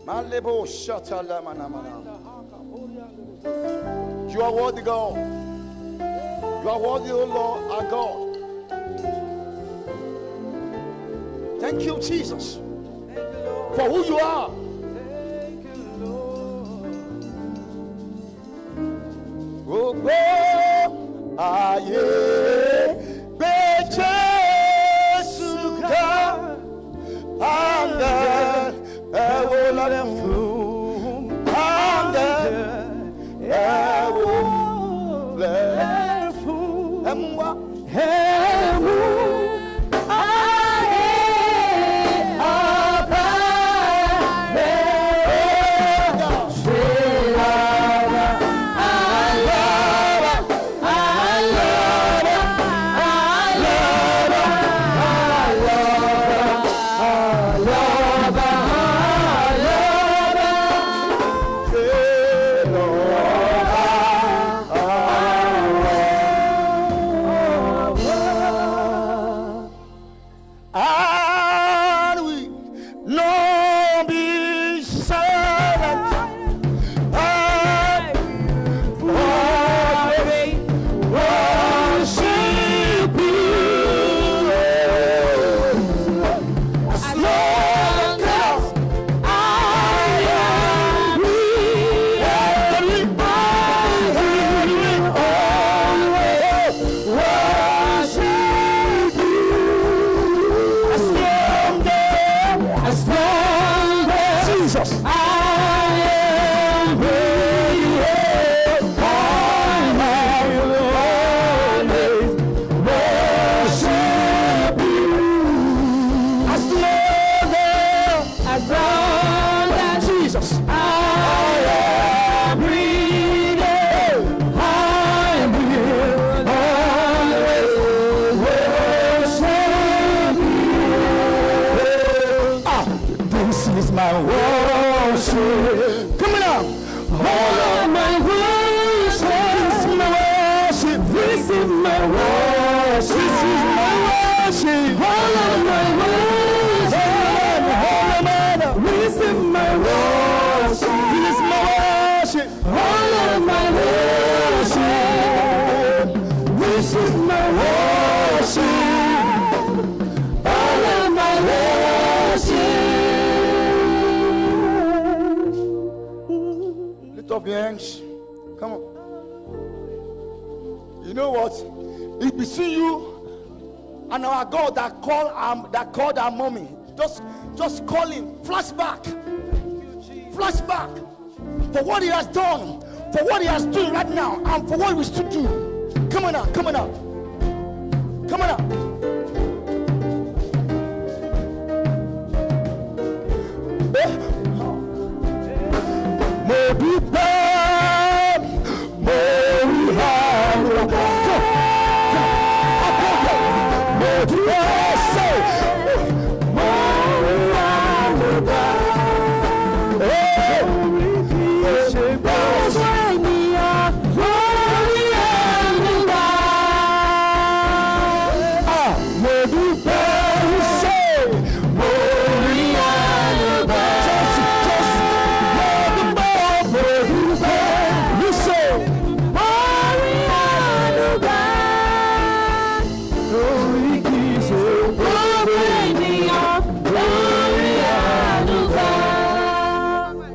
Malebo shatala mana mana. You are worthy, God. You are worthy, O Lord, our God. Thank you, Jesus, Thank you, Lord. for who you are. Thank you, Lord. Gbogbo ayé gbé Jésù ga. Áńgẹ́lì ẹ wò lọ́lẹ̀ fún. Áńgẹ́lì ẹ wò lẹ́. Ẹ mú wá. Ẹ̀mú ayé ọba rẹ̀ ṣe lọ́ba àlọ́ba àlọ́ba àlọ́ba àlọ́ba àlọ́ba àlọ́ba. Ṣe lọ́ba. Receive my worship. This is my worship. All of my worship. Receive my worship. This is my worship. All of my worship. This is my worship. All of my worship. Lift up your hands. Come on. You know what? It's between you and our God that called our mommy. Just call him. Flashback. Flashback. For what he has done, for what he has done right now, and for what we still do. Come on now, come on now. Come on now. Mo dúpẹ́, mo rí àánú gbà. Mo dúpẹ́ sẹ́, mo rí àánú gbà. Ojú ènìyàn ló rí àánú gbà. Mo dúpẹ́ sẹ́, mo rí àánú gbà. Jésù, Jésù, mo dúpẹ́, mo dúpẹ́, sẹ́. Mo rí àánú gbà. Orí kì í ṣe Gbogbo ènìyàn ló rí àánú gbà.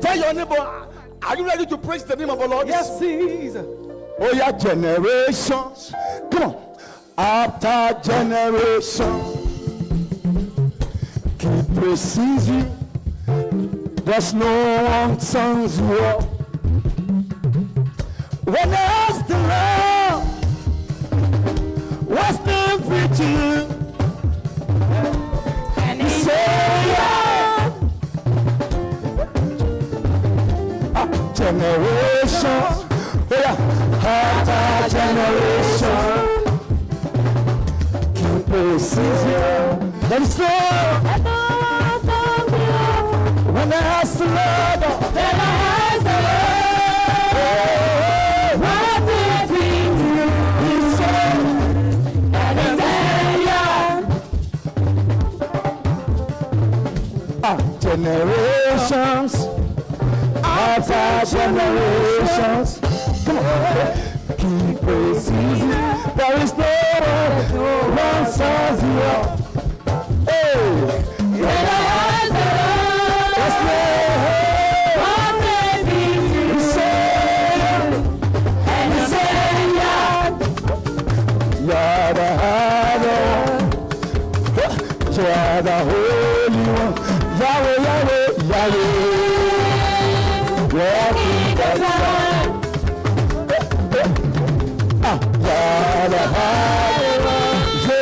Tell your neighbor, are you ready to praise the name of the Lord? Yes, he is. Oh yeah, generations. Come on. After generation, keep praising you. There's no one turns you up. When I ask the Lord, what's the preaching? And He say, yeah. Generation, yeah, after generation, keep praising you. Let it go. When I ask the Lord, Then I ask the Lord, what is it to you? He said, And he said, yeah. Generations after generations, come on, keep praising you. There is no one size you up. Hey, Then I ask the Lord, yes, Lord. what is it to He you? said, And he said, yeah. You're the Higher, you're the Holy One, Yahweh, Yahweh, Yahweh. Walking the sun. You're the Higher, you're The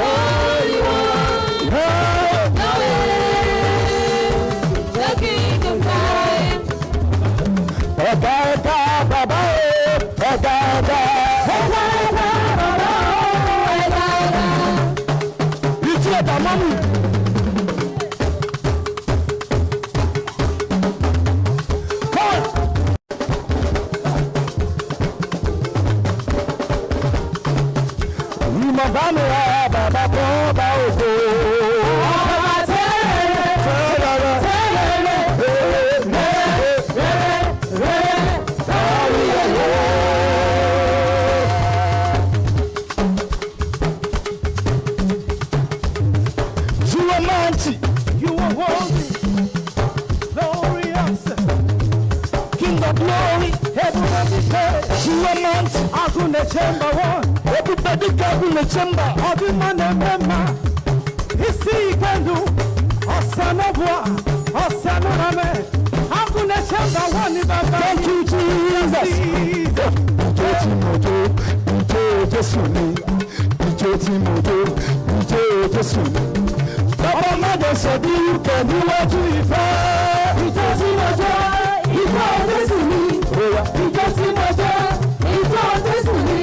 Holy One, the Yahweh, the King of Zion. Ọ̀gá ọ̀gá bàbá o, ọ̀gá ọ̀gá. Ẹ̀ka ẹ̀ka bàbá o, ẹ̀ka ẹ̀ka. Ìtú ẹ̀dá mọ́mì. Come on. Ìmọ̀ bá mi ra bàbá kan bá ògo. Ọba tẹ́lẹ̀, tẹ́lẹ̀, rẹ̀, rẹ̀, sórí ẹ̀yẹ. You are mighty, You are worthy, glorious, King of glory. Everybody say, You are mighty. Agunle chamber one, Everybody gather in the chamber. Ọdún mẹ́ma, Isi Ikendu, Ọ̀sánọ́bùà, Ọ̀sánúramẹ́, Agunle chamber one ní bàbá. Thank you, Jesus. Jesus. Ijó tí mo jó, ijó Jésù ni. Ijó tí mo jó, ijó Jésù ni. Bàbá má jẹ́ sọ bí ìkẹ́ níwájú ìfẹ́. Ijó tí mo jó, ijó Jésù ni. Ijó tí mo jó, ijó Jésù ni.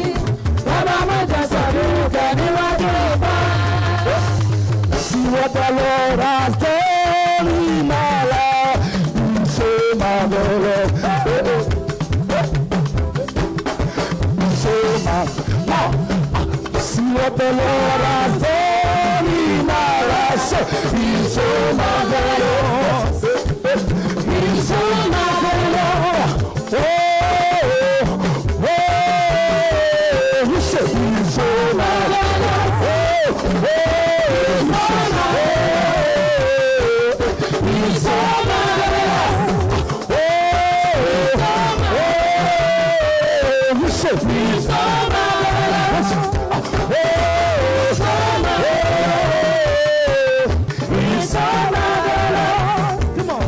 Bàbá má jẹ́ sọ̀rọ̀ ìkẹ́ níwájú ìfẹ́. See what the Lord has done in my life. You say my Lord. Now, see what the Lord has done in our lives. He's so marvelous. He's so marvelous. Oh, oh, you say he's so marvelous. Oh, oh, he's so marvelous. Oh, oh, you say he's so marvelous. Oh, he's so marvelous. Come on.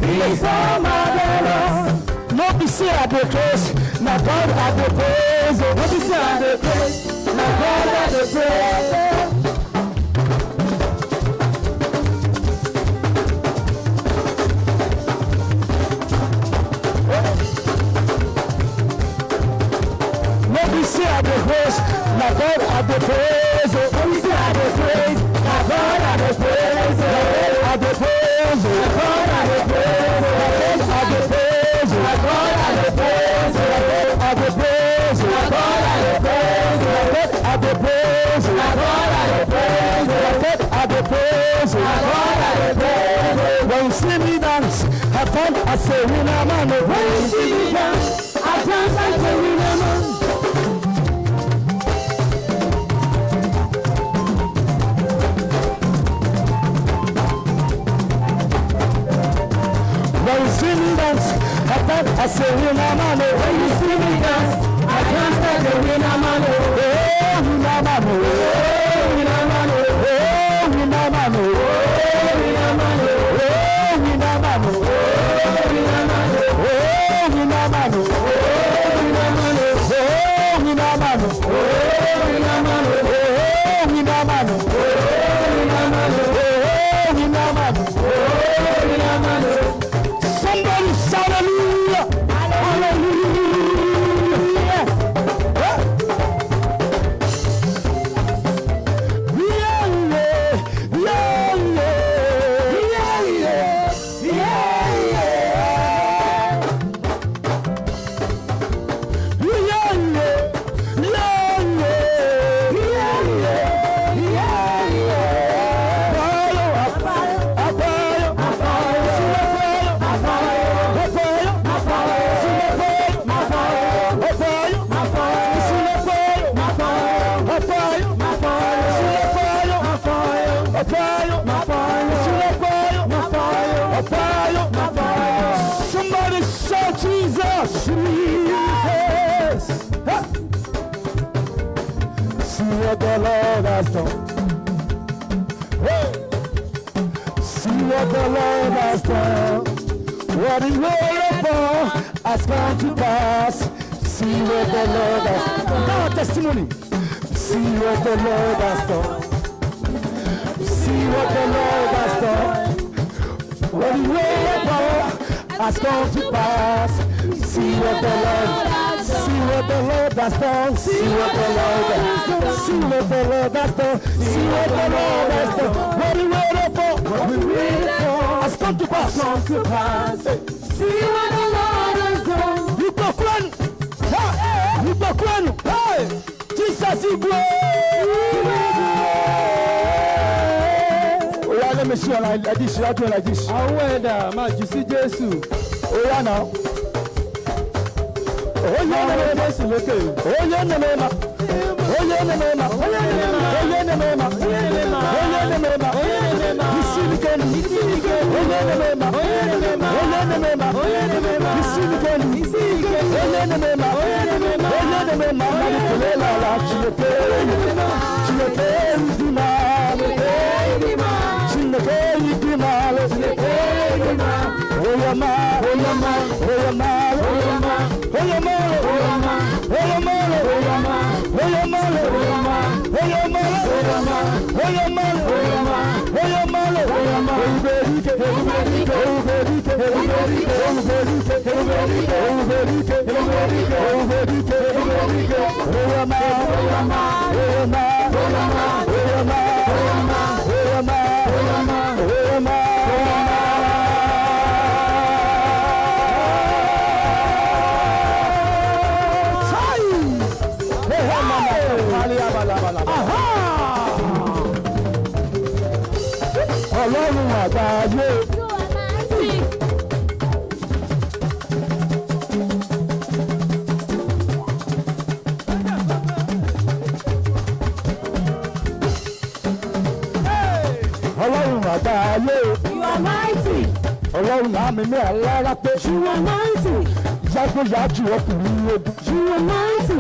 He's so marvelous. No be say I dey praise, na God I dey praise. No be say I dey praise, na God I dey praise. No be say I dey praise, na God I dey praise. No be say I dey praise, na God I dey praise. I dey praise, na God I dey praise. I dey praise, na God I dey praise. I dey praise, na God I dey praise. I dey praise, na God I dey praise. I dey praise, na God I dey praise. When you see me dance, I dance as a winner man. When you see me dance, I dance like a winner man. When you see me dance, I dance as a winner man. When you see me dance, I dance like a winner man. Oh, winner man, oh, winner man, oh, winner man, oh, winner man, oh, winner man, oh, winner man, oh, winner man, oh, winner man, oh, winner man, oh, winner man, oh, winner man, oh, winner man, oh, winner man, oh, winner man. Somebody shout hallelujah! Hallelujah! Yeah, yeah, yeah, yeah, yeah, yeah, yeah, yeah, yeah. Somebody shout Jesus! Jesus! Huh. See what the Lord has done. Hey. See what the Lord has done. What he waited for has come to pass. See what the Lord has done. Now testimony. See what the Lord has done. See what the Lord has done. What he waited for has come to pass. See what the Lord, see what the Lord has done. See what the Lord has done. See what the Lord has done. See what the Lord has done. What he waited for, what we waited for has come to pass. Come to pass. See what the Lord has done. You go run. You go run. Hey, Jesus is great. Oya, let me see you like this. You like this. Àwọn ẹ̀dá máa jù sí Jésù. Oya now. Oye Àwọn Jésù lókè. Oye nemema. Oye nemema. Oye nemema. Oye nemema. Oye nemema. Oye nemema. Isinikeni. Isinikeni. Oye nemema. Oye nemema. Oye nemema. Oye nemema. Isinikeni. Isinikeni. Oye nemema. Oye nemema. Oye nemema. Malikulela la Chineke. Chineke ndima. Chineke ndima. Chineke ndima. Oyama. Oyama. Oyama. Oyama. Oyama. Oyama. Oyama. Oyama. Oyama. Oyama. Oyama. Oyama. Oyama. Oyama. Oyama. Oyama. Aha! Ọlọ́run àgbáyé. You are mighty. Ọlọ́run àgbáyé. You are mighty. Ọlọ́run àmì mi alára pé. You are mighty. Yàgbóyàjú ọkùnrin ogun. You are mighty.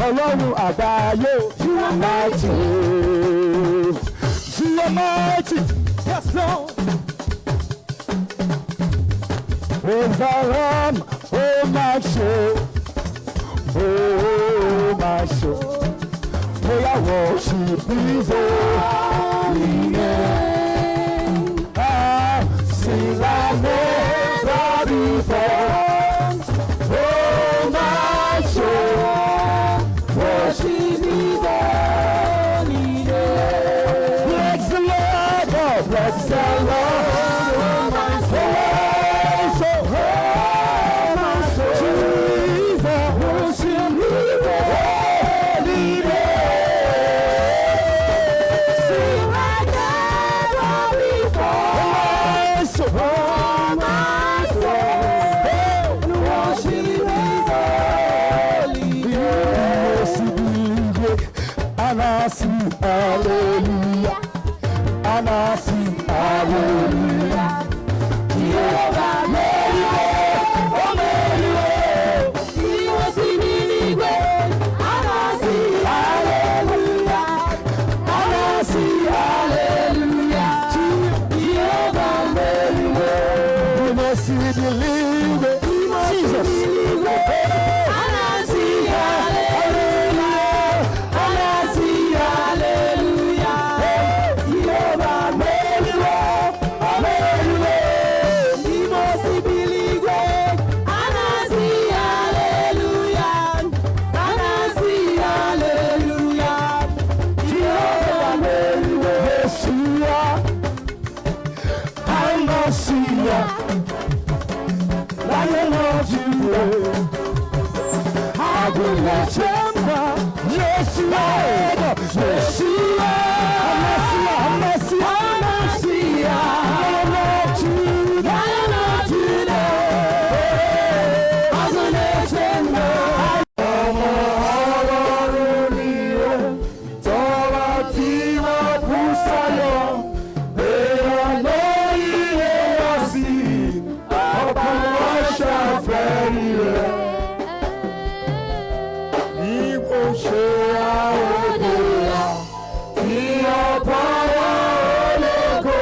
Ọlọ́run àgbáyé. You are mighty. You are mighty. Yes, Lord. Praise the Lamb, oh my soul. Oh my soul. May I worship His holy name. Ah, sing like never before. Oh my soul, worship His holy name. Bless the Lord, oh, bless the Lord, oh my soul. Oh my soul, Jesus, worship His holy name. Sing like never before. My soul, Oh, my soul. Worship His holy name. Anasi, hallelujah. Anasi, hallelujah. Jehovah Meriwo, oh meriwo. Ìwọ sì ní nígbè, Anasi, hallelujah. Anasi, hallelujah. Jehovah meriwo. You must believe it. Jesus. Anasi, hallelujah. Anasi, hallelujah. Jehovah meriwo, meriwo. Ìwọ sì bìlígbè, Anasi, hallelujah. Anasi, hallelujah. Jehovah meriwo. Yeshua, Amasiya, Lion of Judah, Agunlachemba, Yeshua, Yeshua, Amasiya, Amasiya, Anasi, Lion of Judah, Lion of Judah. Agunlachemba. Ọmọ Ọlọ́run ni ó tọ́lá tí wọ́n kú sáyọ̀. Èèyàn ló yíyẹ wá sí ọkàn wọn ṣàfẹ́rí rẹ̀. Bí kò ṣe àwòrán tí ọba wa ológo.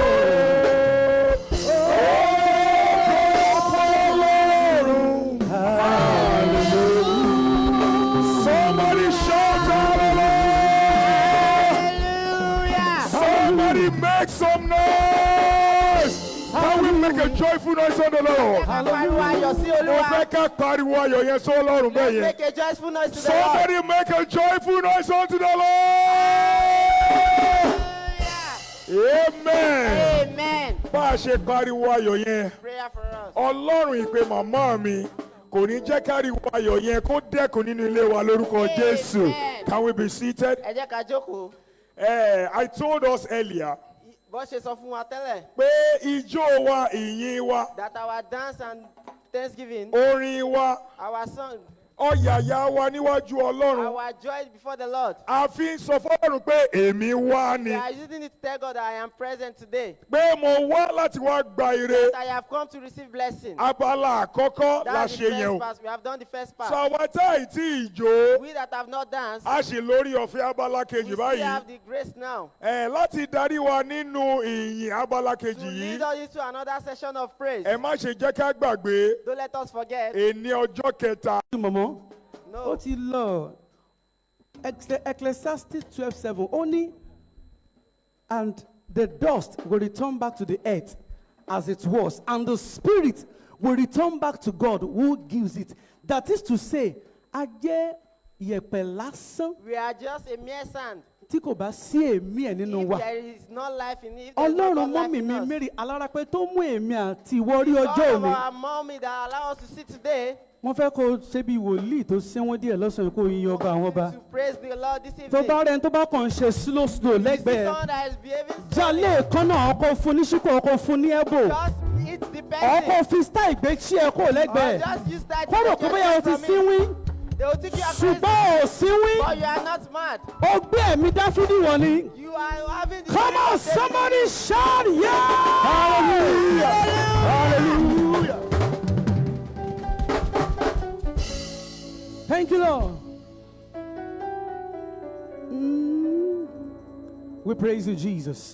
Ó fọlọ́run. Hallelujah. Somebody shout hallelujah! Somebody make some noise! Can we make a joyful noise unto the Lord? Pariwo ayọ̀ sí Mo Olúwa. fẹ́ ká pariwo ayọ̀ yẹn sí Ọlọ́run bẹ́ẹ̀ yẹn. Make a joyful noise to the Lord. Somebody make a joyful noise unto the Lord! Amen. Amen. Bá a ṣe pariwo ayọ̀ yẹn, Prayer for us. Ọlọ́run ìpè màmá mi kò ní jẹ́ káriwo ayọ̀ yẹn kó dẹ́kun nínú ilé wa lórúkọ Jésù. Amen. Can we be seated? Ẹ jẹ́ ká jókòó. I told us earlier Bó ṣe sọ fún wa tẹ́lẹ̀. pé ijó wa, ìyìn wa, That our dance and thanksgiving, orin wa, our song, ọ̀yàyà wa níwájú Ọlọ́run. our joy before the Lord. A fi ń sọ fọ́lọ́run pé èmi wá ni. We are using it to tell God that I am present today. Pé mo wá láti wá gba ire. That I have come to receive blessing. Abala àkọ́kọ́ la That's the ṣe yẹn first o. part. We have done the first part. Sọ àwa tá ì tí ì jó, We that have not danced, a sì lórí ọ̀fẹ́ abala we kejì still báyìí. have the grace now Ẹ láti darí wa nínú ìyìn abala to kejì yìí. lead us into another session of praise. Ẹ má ṣe jẹ́ ká gbàgbé Don't let us forget. èní ọjọ́ kẹta. Mọ̀mọ́, No. ó ti lọ. Ecclesiastes 12:7 ó ní, and the dust will return back to the earth as it was, and the spirit will return back to God who gives it. That is to say, a jẹ́ yẹ̀pẹ̀ lásán We are just a mere sand. tí kò bá sí èémí ẹ̀ nínú If wa. there is no life in it, if there is no Ọlọ́run God life mọ́mì in mi us. Mary Alárápẹ́ tó mú èmi àti ìwọ rí God ọjọ́ of òní. our mommy that allow us to see today. Mo fẹ́ kó o ṣe bí wòlíì tó ṣẹ́wọ́n díẹ̀ lọ́sàn-án kó o yin ọba àwọn ọba. To praise the Lord this Tó evening. bá rẹ̀ ń tó bá kàn ń ṣe slow slow You see lẹ́gbẹ̀ẹ́. someone that is behaving slowly. Jalè kan náà ọkọ̀ fún ní ṣíkò ọkọ̀ fún ní ẹ̀bò. Just hit the Ọkọ̀ person. fi style gbé tí ẹ kó Or lẹ́gbẹ̀ẹ́. just use that to Kóró take kó bóyá o ti yourself from it. sínwín. They will think you are crazy. Ṣùgbọ́n ò sínwín. But you are not mad. O gbé ẹ̀mí Dáfídì wọ̀ ni. You are having the Come spirit on, of David. somebody shout yeah! Hallelujah. Hallelujah. Thank you, Lord. We praise you, Jesus.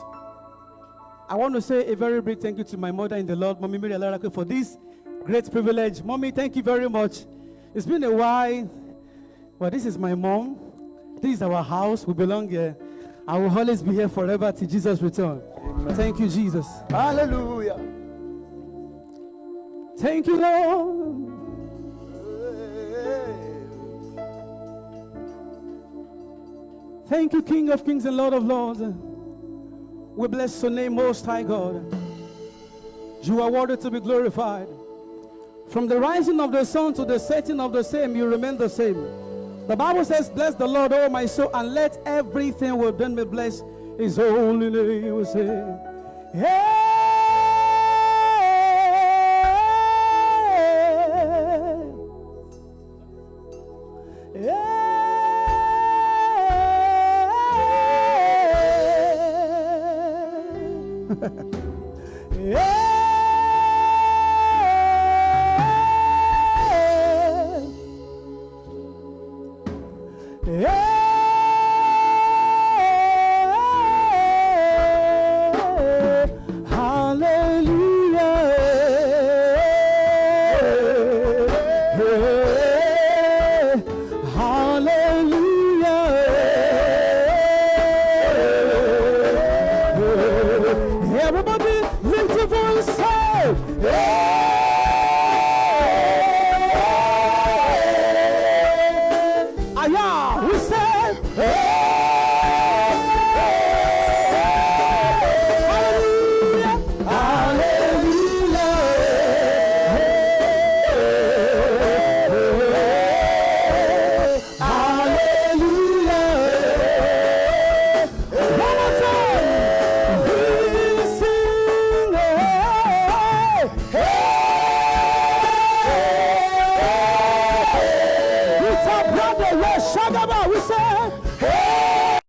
I want to say a very big thank you to my mother in the Lord, Mommy Mary Alarake, for this great privilege. Mommy, thank you very much. It's been a while, but this is my mom. This is our house. We belong here. I will always be here forever till Jesus return. Thank you, Jesus. Hallelujah. Thank you, Lord. Thank you, King of Kings and Lord of Lords. We bless your name, Most High God. You are worthy to be glorified. From the rising of the sun to the setting of the same, you remain the same. The Bible says, bless the Lord, O my soul, and let everything within me bless his holy name. We say, hey. Hallelujah. Everybody lift your voice, say, hey. Aya, we say, hey. Hallelujah, hallelujah. Hallelujah. One more time. We sing, hey, hey. With our brother, yes, Shagaba, we say, hey.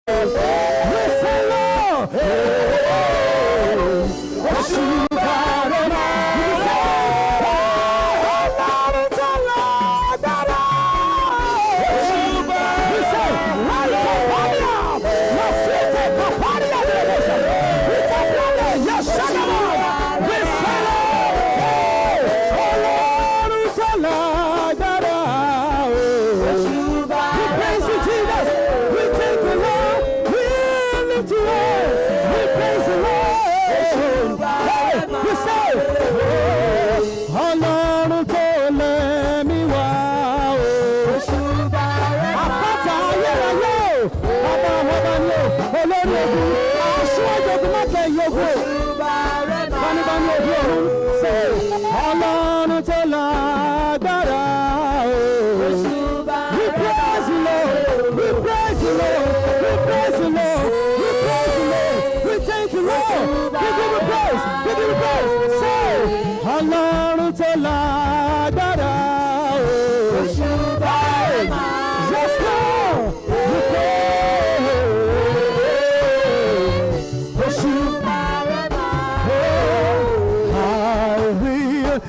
We say, Lord, We praise you, Jesus. We thank the Lord. We lift you up. We praise the Lord. Hey, we say, Ọlọ́run tó lẹ́mí wá o. Àpáta ayérayé o. Ọba ọba ni o. Olórí ogun. Aṣíwájú ogun mọ́kẹ́ yogun o. Báníbáni ojú ọ̀run. Ṣé Ọlọ́run tó lágbára o. We praise you, Lord. We praise you, Lord. We praise you, Lord. We praise you, Lord. We thank you, Lord. We give you praise. We give you praise. Say, Ọlọ́run tó lágbára o. Hey, yes, Lord. We praise. Òṣùbà. I will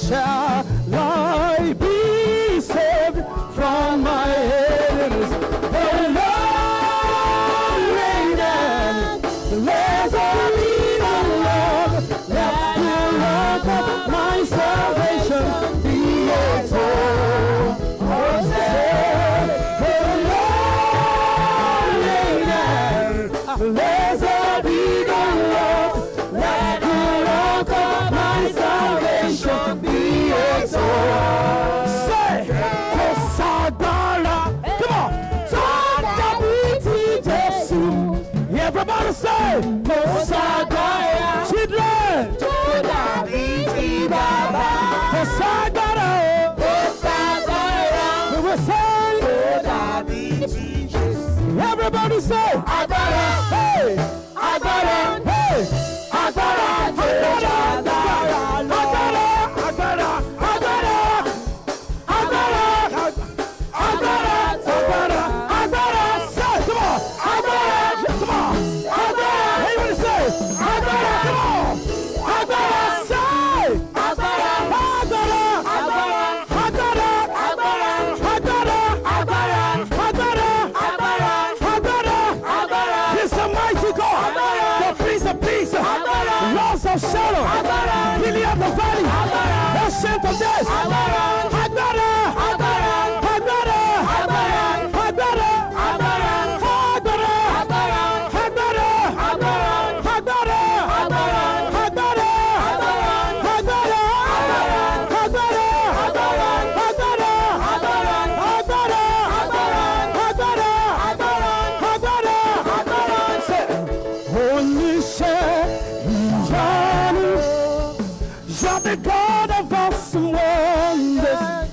Shall I be saved from my enemies? The Lord reigneth. Blessed be the Lord. Let the rock of my salvation be exalted. The Lord reigneth. Blessed be the Lord. Let the rock of my salvation be exalted. Say, kò ságbára. Come on. Tó dàbí ti Jésù. Everybody say, kò ságbára. Children. Tó dàbí ti bàbá. Kò ságbára o. Kò ságbára. We will say, Tó dàbí ti Jésù. everybody say, Agbára. Hey! Agbára. Hey! Agbára tó jàgbára lọ. Agbára! Agbára! Agbára! Agbára! Agbára! Agbára! Agbára! Say, come on! Agbára! Come on! Agbára! Everybody say, Agbára! Come on! Agbára! Say! Agbára. Agbára! Agbára. Agbára! Agbára. Agbára! Agbára. Agbára! Agbára. Agbára! Agbára. He's the mighty God, Agbára. the Prince of Peace, Agbára. Lords of Sharon, Agbára. Lily of the Valley, Agbára. Ancient of Days, Agbára. Agbára, Agbára. Agbára, Agbára. Agbára, Agbára. Agbára, Agbára. Agbára, Agbára. Agbára, Agbára. Agbára, Agbára. Agbára, Agbára, Agbára. Agbára, Agbára. Agbára, Agbára. Agbára, Agbára. Agbára, Agbára. Oníṣẹ́ ìyanu, you're the God of awesome wonders.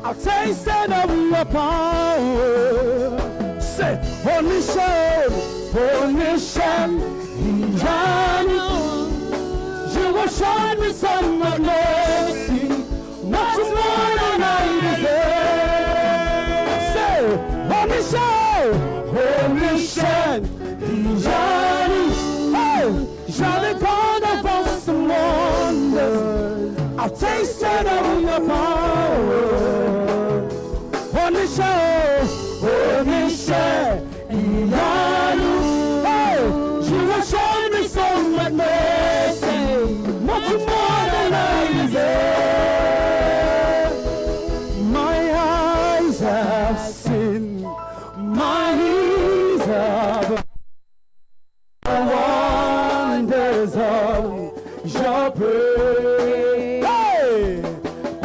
I've tasted of your power. Say, Oníṣẹ́, Oníṣẹ́ ìyanu, you will shine me some of mercy, much more than I deserve. Say, Oníṣẹ́, Oníṣẹ́ ìyanu, hey, you're the God of awesome wonders. I've tasted of your power. Oníṣẹ́ o, oníṣẹ́ ìyanu. Hey, you will show me so much mercy, much more than I deserve. My eyes have seen, my ears have heard the wonders of your praise. Hey!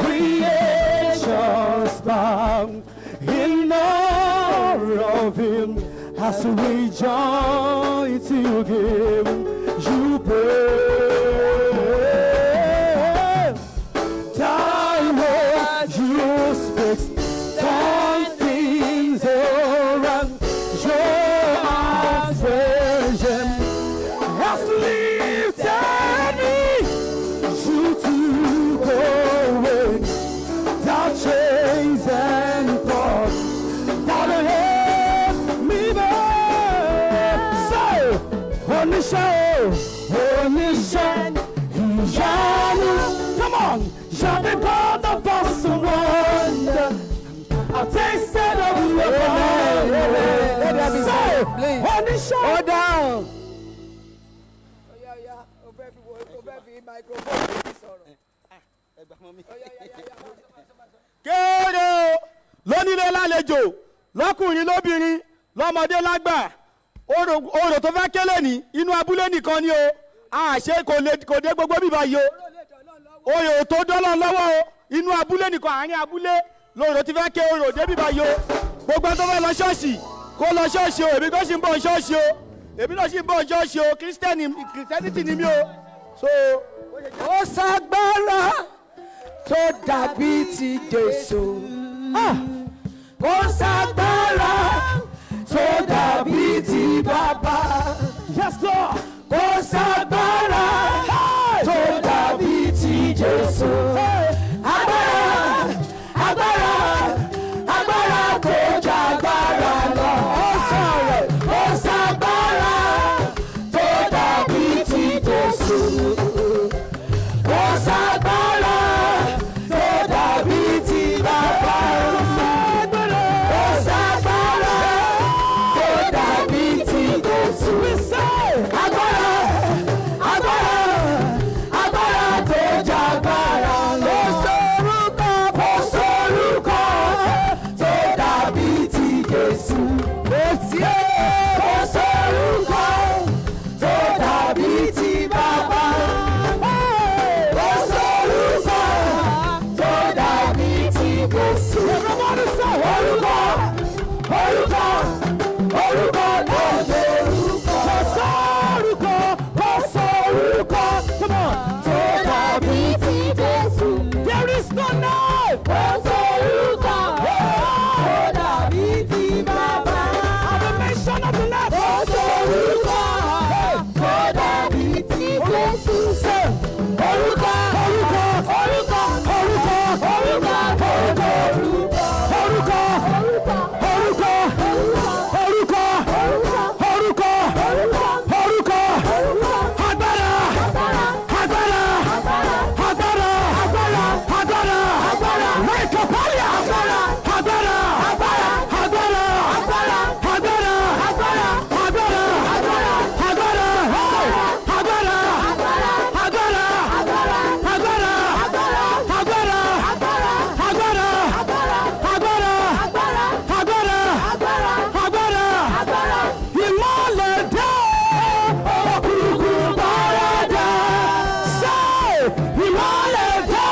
Creation's bound in awe of him as we join to give you praise. Thy word you speak, turn things around. Your attention has lifted me. You took away the chains and thoughts that held me back. Say, Oníṣẹ́ o, Oníṣẹ́ ìyanu. Come on, you're the God of awesome wonder. I tasted of your Amen. Let there be power. Say, silence, please. Oníṣẹ́. Hold down. Oya oya, o fẹ́ fi wo o fẹ́ fi microphone mi sọ̀rọ̀. Oya oya oya, Kéèrè o, lónílé lálejò, lọ́kùnrin lóbìnrin, lọ́mọdé lágbà, orò orò tó fẹ́ kélé ní inú abúlé nìkan ni o, àṣé kò lè kò dé gbogbo bíbá yìí o, orò tó dọ́lọ́ lọ́wọ́ o, inú abúlé nìkan, àárín abúlé lorò ti fẹ́ ké orò dé bíbá yìí o, gbogbo ẹni tó fẹ́ lọ ṣọ́ọ̀ṣì kó lọ ṣọ́ọ̀ṣì o, èmi kò sì ń bọ̀ ṣọ́ọ̀ṣì o, èmi náà sì ń bọ̀ ṣọ́ọ̀ṣì o, kírísítẹ́nì kìrìsìtẹ́nìtì ni mí o, so. Ó ságbára tó dàbí ti Jésù. Kò ságbára tó dàbí ti bàbá. Yes, Lord. Kò ságbára tó dàbí ti Jésù. Agbára, agbára, agbára tó jàgbára lọ. Ó sọ̀rọ̀, ó ságbára tó dàbí ti Jésù. Kò ságbára Kò sórúkọ tó dàbí ti bàbá. At the mention of the name. Kò sórúkọ tó dàbí ti Jésù. Say, Orúkọ, orúkọ, orúkọ, orúkọ, orúkọ, orúkọ, orúkọ, orúkọ, orúkọ, orúkọ, orúkọ, orúkọ, orúkọ, orúkọ, orúkọ, agbára, agbára, agbára, agbára, agbára, agbára, agbára, agbára, Micropolia, agbára, agbára, agbára, agbára, agbára, agbára, agbára, agbára, agbára, agbára, hey! Agbára, agbára, agbára, agbára, agbára, agbára, agbára, agbára, agbára, agbára, agbára, agbára, agbára, agbára, agbára, agbára. Ìmọ́lẹ̀ dé, òkùnkùn paradà. Ṣé ìmọ́lẹ̀ dé,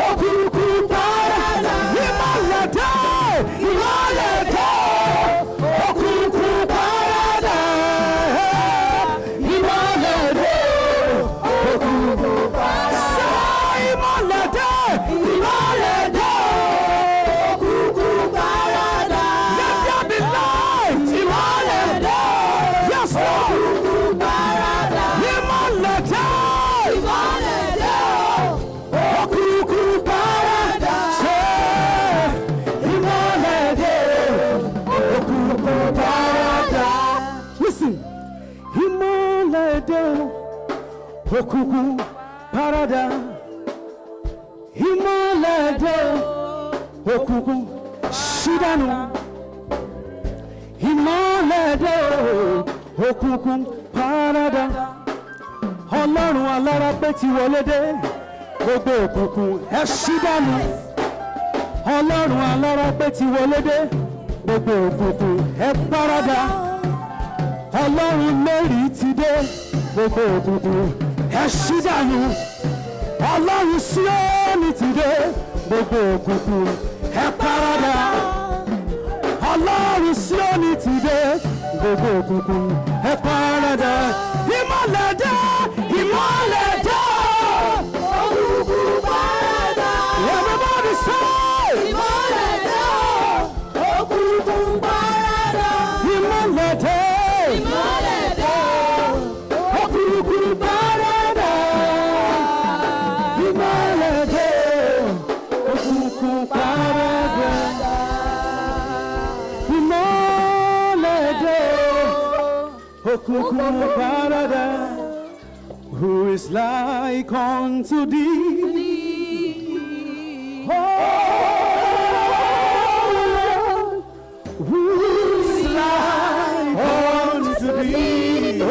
òkùnkùn paradà. Ìmọ́lẹ̀ dé, ìmọ́lẹ̀ dé, òkùnkùn paradà. Ìmọ́lẹ̀ dé, òkùnkùn paradà. Ṣé ìmọ́lẹ̀ dé, ìmọ́lẹ̀ dé, Òkùnkùn paradà. Let there be light. Ìmọ́lẹ̀ dé. Yes, Lord. Òkùnkùn paradà. Ìmọ́lẹ̀ dé. Ìmọ́lẹ̀ dé. Òkùnkùn paradà. Ṣé ìmọ́lẹ̀ dé? Òkùnkùn paradà. Listen. Ìmọ́lẹ̀ dé. Òkùnkùn paradà. Ìmọ́lẹ̀ dé. Òkùnkùn ṣídànù. Ìmọ́lẹ̀ dé. Òkùnkùn paradà. Ọlọ́run alára pé ti wọlé dé. Gbogbo òkùnkùn ẹ ṣí dànù. Ọlọ́run alára pé ti wọlé dé. Gbogbo òkùnkùn ẹ paradà. Ọlọ́run Mary ti dé. Gbogbo òkùnkùn ẹ ṣí dànù. Ọlọ́run Síónì ti dé. Gbogbo òkùnkùn ẹ paradà. Ọlọ́run Síónì ti dé. Gbogbo òkùnkùn ẹ paradà. Ìmọ̀lẹ̀ dé, ìmọ̀lẹ̀ dé. Òkùnkùn paradà. Everybody say, Ìmọ́lẹ̀ dé. Òkùnkùn paradà. ìmọ̀lẹ̀ dé. Ìmọ́lẹ̀ dé. Òkùnkùn paradà. Ìmọ̀lẹ̀ dé. Òkùnkùn paradà. Ìmọ̀lẹ̀ dé. Òkùnkùn paradà. Who is like unto thee? Oh, Lord, who is like unto thee?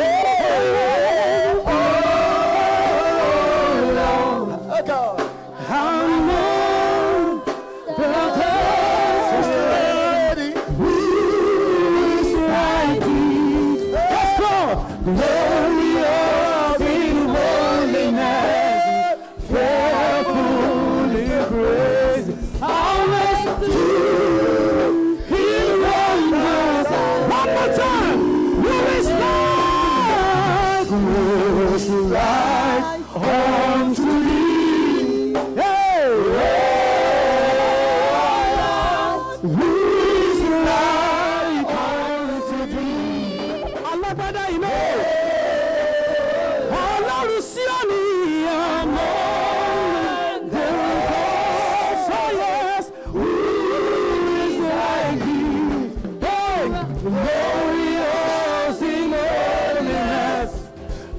Oh, Lord, among the gods, who is like thee? Let's go! Glorious in holiness, fearfully praised, always do His wonders. One more time. Who is like? Who is like unto thee? Hey! Who is like unto thee? Alágbádá iná. Ọlọ́run Síónì àmọ́. So yes, who is like thee? Hey, glorious in holiness,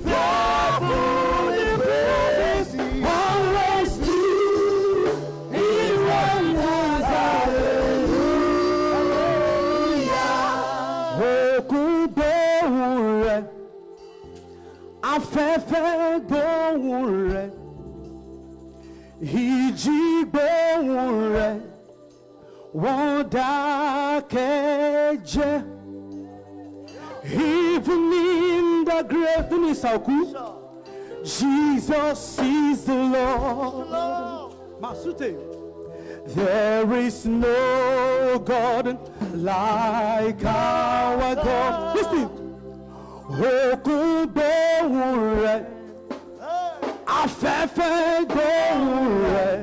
fearful in praises, always do His wonders. Hallelujah. Òkun gbóhùn rẹ̀, afẹ́fẹ́ gbóhùn rẹ̀, ìjì gbóhùn rẹ̀, wọ́n dákẹ́ jẹ́. Even in the grave, nínú ìsàkú, Jesus is the Lord. Masute. There is no God like our God. Listen. Òkun gbóhùn rẹ̀, afẹ́fẹ́ gbóhùn rẹ̀,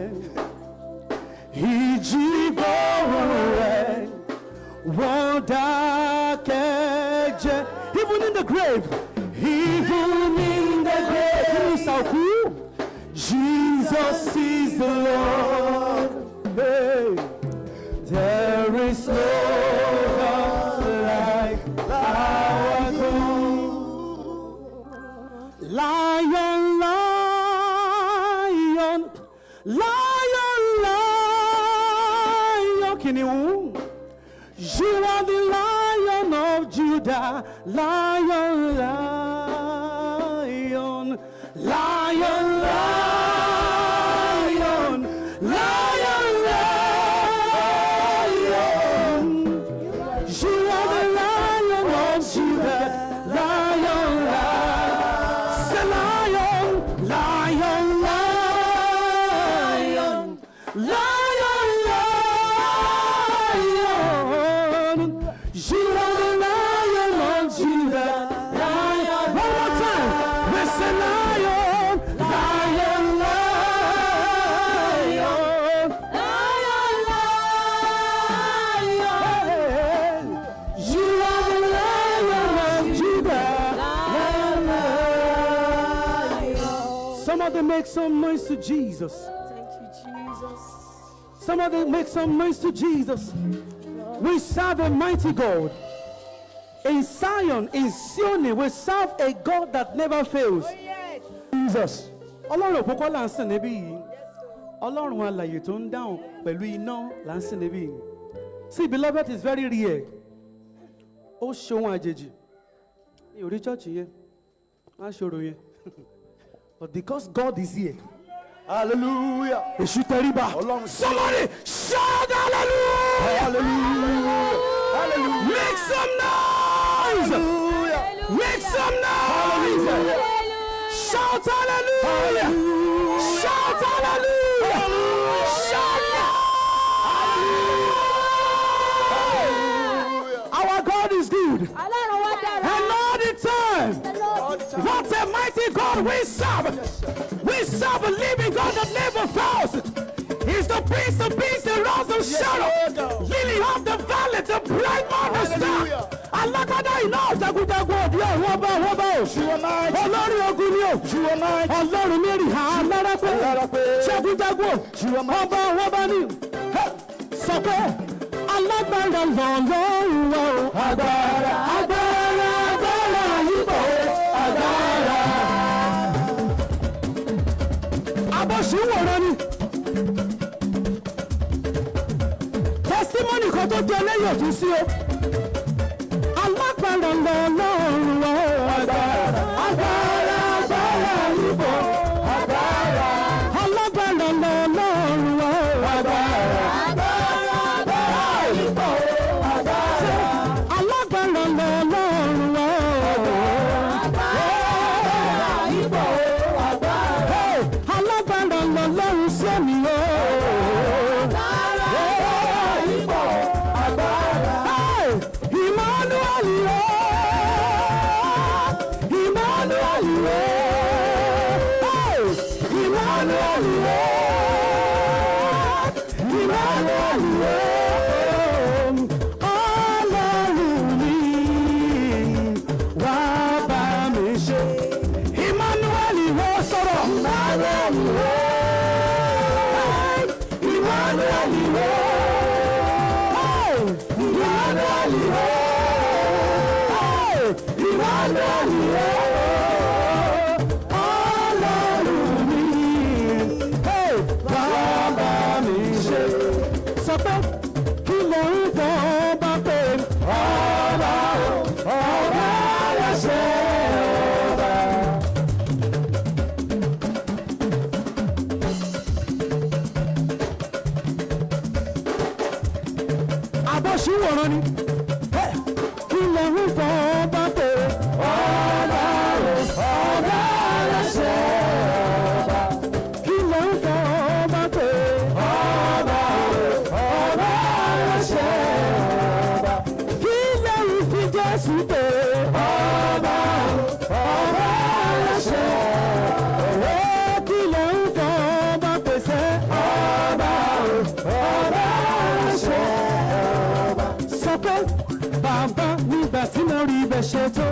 the grave, even in the grave, Jesus is the Lord. Hey, there is no God like our God. Lion, lion, lion, lion, kìnìún. You are the Lion of Judah, lion, lion, lion, lion, lion, lion. You are the Lion of Judah, lion, lion. Say lion, lion, lion, lion, lion. You are the Lion of Judah, lion. One more time. We say lion, lion, lion, lion, lion. You are the Lion of Judah, lion, lion. Somebody make some noise to Jesus. Thank you, Jesus. Somebody make some noise to Jesus. We serve a mighty God. In Zion, in Sioni, we serve a God that never fails. Yes. Jesus. Ọlọ́run òkú kọ́ là ń sìn níbí yìí. Ọlọ́run alàyè tó ń dáhùn pẹ̀lú iná là ń sìn níbí yìí. See, beloved is very rare. Ó ṣe ohun àjèjì. Mi ò rí chọ́ọ̀chì yẹn. Má ṣòro yẹn. But because God is here, Hallelujah. èṣù tẹríba. Ọlọ́run Somebody shout hallelujah. Hallelujah. Hallelujah. Make some noise. Hallelujah. Make some noise. Shout hallelujah. Shout hallelujah. Shout hallelujah. Our God is good. Ọlọ́run wa dára. And all the time. What a mighty God we serve. We serve a living God that never fails. He's the Prince of Peace, the Rose of Sharon, Lily of the Valley, the bright morning star. Alágbádá iná jagunjagun òdi ọ̀run ọba ọ̀run ọba o. Olórí ogun ni o. Ọlọ́run mẹ́rin alára pé. Jagunjagun o. Ọba ọ̀run ọba ni. Sọ pé alágbára lọ́lọ́run wa o. Agbára agbára agbára yìí bọ̀ o. Agbára. Abọ́sùwòran ni. Testimony kan tó jẹ lẹ́yìn òtún sí o. Alágbára lọ́lọ́run wa o. Agbára agbára agbára yìí bọ̀. Agbára. Alágbára lọ́lọ́run wa o. Agbára agbára agbára yìí bọ̀ o. Agbára. Alágbára lọ́lọ́run wa o. Agbára yìí bọ̀ o. Agbára. Alágbára lọ́lọ́run sẹ́mi o. Hey! Emmanuel, oh! Emmanuel, oh! Hey! Emmanuel, oh! Emmanuel, oh! Ọlọ́run mi, wá bá mi ṣe. Emmanuel, oh, sọ̀rọ̀. Emmanuel, oh! Hey! Emmanuel, oh! Hey! Emmanuel, oh! Hey! Emmanuel, oh! Ọlọ́run mi, hey! Bàbá mi ṣe. Sọ pé kí ló ń fọ́ bá pé ọba o, ọba aláṣẹ ọba. Abọ́síwòran ni. Hey! Kí ló ń fọ́ bá pé ọba o, ọba aláṣẹ ọba. Kí ló ń fọ́ bá pé ọba o, ọba aláṣẹ ọba. Kí ló ń fi Jésù pé ọba o, ọba aláṣẹ ọba. Kí ló ń fọ́ bá pèsè ọba o, ọba aláṣẹ ọba. Sọ pé bàbá nígbà tí mo rí ibẹ̀ ṣe tó.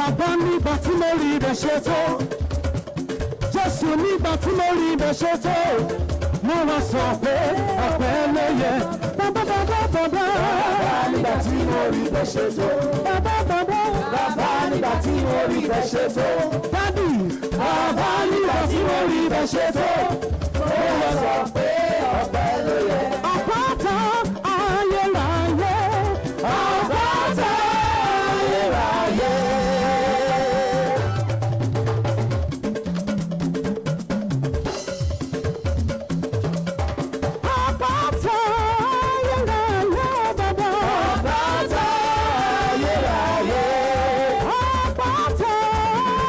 Bàbá nígbà tí mo rí ibẹ̀ ṣe tó. Jésù nígbà tí mo rí ibẹ̀ ṣe tó. Mo wá sọ pé ọpẹ́ ló yẹ. Bàbá bàbá bàbá. Bàbá nígbà tí mo rí bẹ́ ṣe tó. Bàbá bàbá. Bàbá nígbà tí mo rí bẹ́ ṣe tó. Dádì. Bàbá nígbà tí mo rí bẹ́ ṣe tó. Mo wá sọ pé ọpẹ́ ló yẹ. Àpáta ayérayé. Àpáta ayérayé. Àpáta ayérayé bàbá. Àpáta ayérayé. Àpáta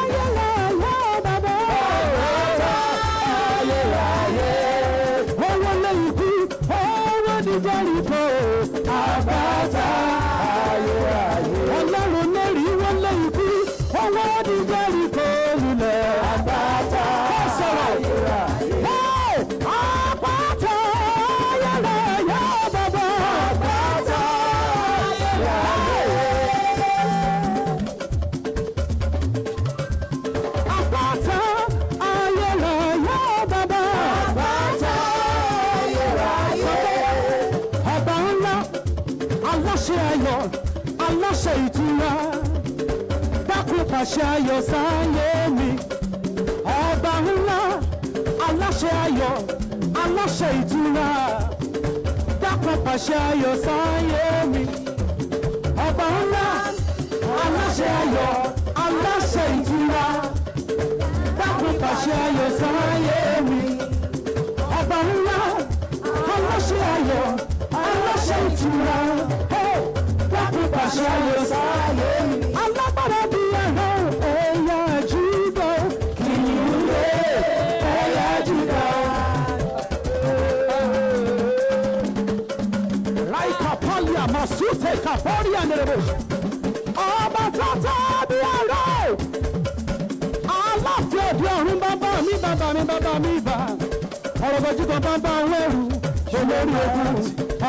ayérayé bàbá. Àpáta ayérayé. Owó lẹ́yìn kú, owó ní Jẹ́ríkò. Àpáta ayérayé. Ọlọ́run lórí wọ́n lẹ́yìn kú, owó ní Jẹ́ríkò lulẹ̀. Àpáta Ó sọ̀rọ̀. ayérayé. Hey! Àpáta ayérayé bàbá. Àpáta ayérayé. Àpáta ayérayé bàbá. Àpáta ayérayé. Ọba ńlá, aláṣẹ ayọ̀, aláṣẹ ìtura. Dákun pàṣẹ ayọ̀ sáyé mi. Ọba ńlá, aláṣẹ ayọ̀, aláṣẹ ìtura. Dákun pàṣẹ ayọ̀ sáyé mi. Ọba ńlá, aláṣẹ ayọ̀, aláṣẹ ìtura. Dákun pàṣẹ ayọ̀ sáyé mi. Ọba ńlá, aláṣẹ ayọ̀, aláṣẹ ìtura. Hey! Dákun pàṣẹ ayọ̀ sáyé mi. Alágbára bí ẹ̀rọ ẹ̀yà Júdà. Kìnìún lé ẹ̀yà Júdà. Raika palia masute kaporia nerebo. Ọba tata bí ẹ̀rọ. Aláàfin òde ọ̀run bàbá mi bàbá mi bàbá mi bà. Ọ̀rọ̀ bọ̀jú kan bàbá àwọn ẹrù. Olórí ogun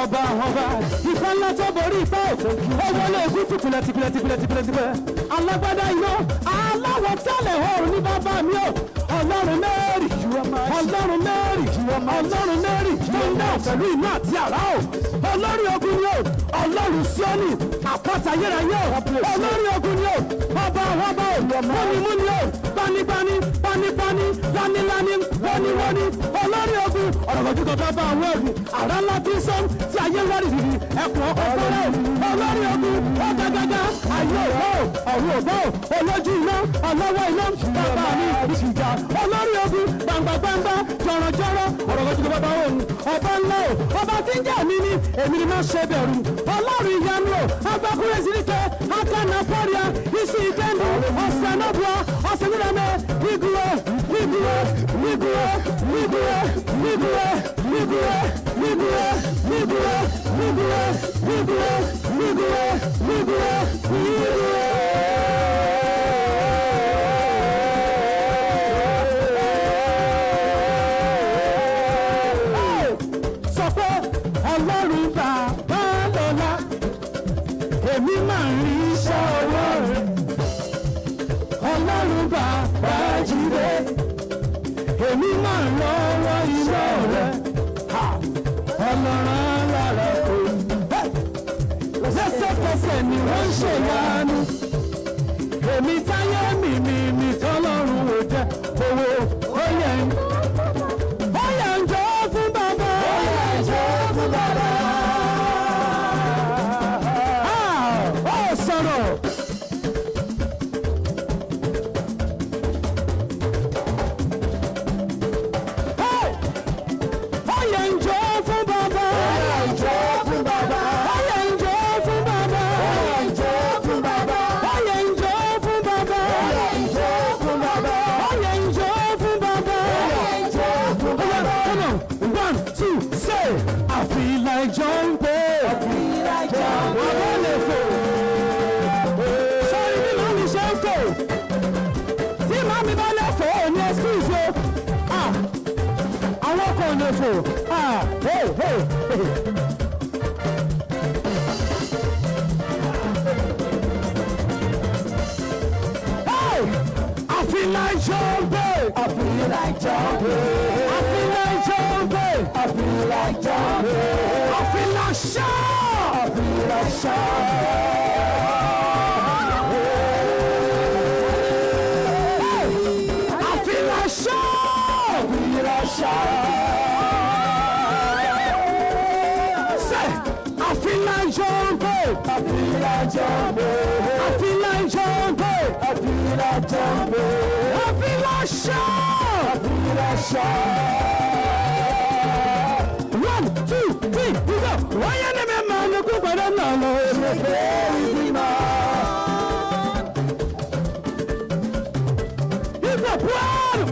ọba ọba. Ìfẹ́ ńlá tó borí ìfẹ́ òkú. Ó wọlé ogun tìpìlẹ̀ tìpìlẹ̀ tìpìlẹ̀ tìpìlẹ̀ tìpìlẹ̀. Alágbádá iná aláwọ̀ tẹ́lẹ̀ oòrùn ní bàbá mi o. Ọlọ́run Mary Ọlọ́run Mary Ọlọ́run Mary tó ń dáhùn pẹ̀lú iná àti àrá o. Olórí ogun ni o. Ọlọ́run Síónì àpáta ayérayé o. Olórí ogun ni o. Ọba ọba o. Múnimúni o. Gbanígbaní gbanígbaní lánilání wọ́níwọ́ní. Olórí ogun ọ̀rọ̀gọ̀jú kan bá bá àwọn ẹ̀rù. Àrá ńlá tí ń sọ tí ayé ń wárí dìdì. Ẹkùn ọkọ̀ fọ́lá o. Olórí ogun ọ̀gágágá ayé ògbó ọ̀run ògbó olójú iná ọlọ́wọ́ iná bàbá mi ìjà olórí ogun gbangba-gbangba jọ̀rọ̀jọ̀rọ̀ ọ̀rọ̀gọ̀jú kan bá bá òun ọba ńlá o ọba tí ń jẹ́ mi ni èmi ni má ṣe bẹ̀rù ọlọ́run ìyanu o agbákúrẹ́ síríkẹ́ akánà fọ́ríà isi ìkẹ́ndù ọ̀sẹ̀ nọ́bùà ọ̀sẹ̀ nílẹ̀mẹ́ nígúwẹ́ nígúwẹ́ nígúwẹ́ nígúwẹ́ nígúwẹ́ nígúwẹ́ nígúwẹ́ nígúwẹ́ nígúwẹ́ nígúwẹ́ nígúwẹ́ nígúwẹ́ nígúwẹ́. Sọ pé ọlọ́run bàbá lọ́la èmi máa ń rí iṣẹ́ ọwọ́ rẹ̀ ọlọ́run bàbá jíde èmi máa ń lọ́wọ́ iná rẹ̀ Ha! Ọlọ́run alára kò lẹ́sẹ̀kẹsẹ̀ ni wọ́n ń ṣèyanu èmi táyé mi mi mi tọ́lọ́run ò jẹ́ owó ó yẹ ń ó yẹ ń jọ fún bàbá. Ó yẹ ń jó fún bàbá. Ah, ó sọ̀rọ̀. Hey! Ó yẹ ń jó fún bàbá. Ó yẹ ń jó fún bàbá. Ó yẹ ń jó fún bàbá. Ó yẹ ń jó fún bàbá. Ó yẹ ń jó fún bàbá. Ó yẹ ń jó fún bàbá. Ó yẹ ń jó fún bàbá. Ó yẹ ń jó fún Ó yá, bàbá. come on. One, two, say. Àfìlà ìjọ ń pè. Ìlà ìjọ ń pè. Àwọn lè fò. Sọ́rí bí màmí ṣe ń fò. Tí màmí bá lè fò, ò ní excuse o. Ah, àwọn kan ò lè fò. Ah, hey, hey, hey. feel like jumping. I feel like jumping. I feel like jumping. I feel like jumping. I feel like shout. I feel like shout. I feel like shout. I feel like shout. Say, I feel like jumping. I feel like jumping. I feel like jumping. I feel like jumping. I feel like shout. I feel like shout. 1, 2, 3, we go. Why you never man look for them now? He's a proud.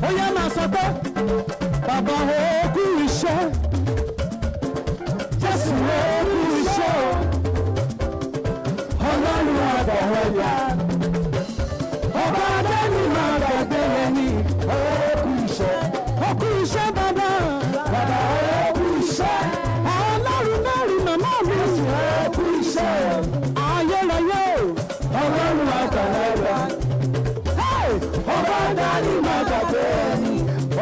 Ó yá máa sọ pé bàbá òkú iṣẹ́ Jésù òkú iṣẹ́ o Ọlọ́run àgbàwọ̀yà ọba adẹ́ni máa gbàgbé ẹni òkú iṣẹ́ òkú iṣẹ́ bàbá bàbá òkú iṣẹ́ Ọlọ́run mẹ́rin màmá mi Jésù òkú iṣẹ́ ayérayé o Ọlọ́run àgbàwọ̀yà ọba dání máa gbàgbé ẹni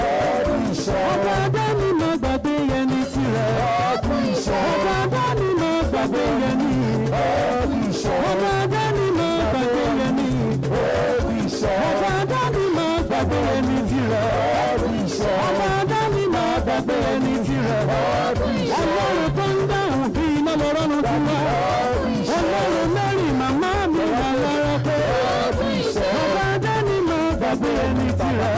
ọdún iṣẹ́. Ọba dání máa gbàgbé ẹni tirẹ̀. Ọdún iṣẹ́. Ọba dání máa gbàgbé ẹni. Ọdún iṣẹ́. Ọba dání máa gbàgbé ẹni. Ọdún iṣẹ́. Ọba dání máa gbàgbé ẹni tirẹ̀. Ọdún iṣẹ́. Ọba dání máa gbàgbé ẹni tirẹ̀. Ọdún iṣẹ́. Ọlọ́run tó ń dáhùn bí iná lọ́rọ́run ti wá. Ọlọ́run mẹ́rin màmá mi wà lára pé. Ọba dání máa gbàgbé ẹni tirẹ̀.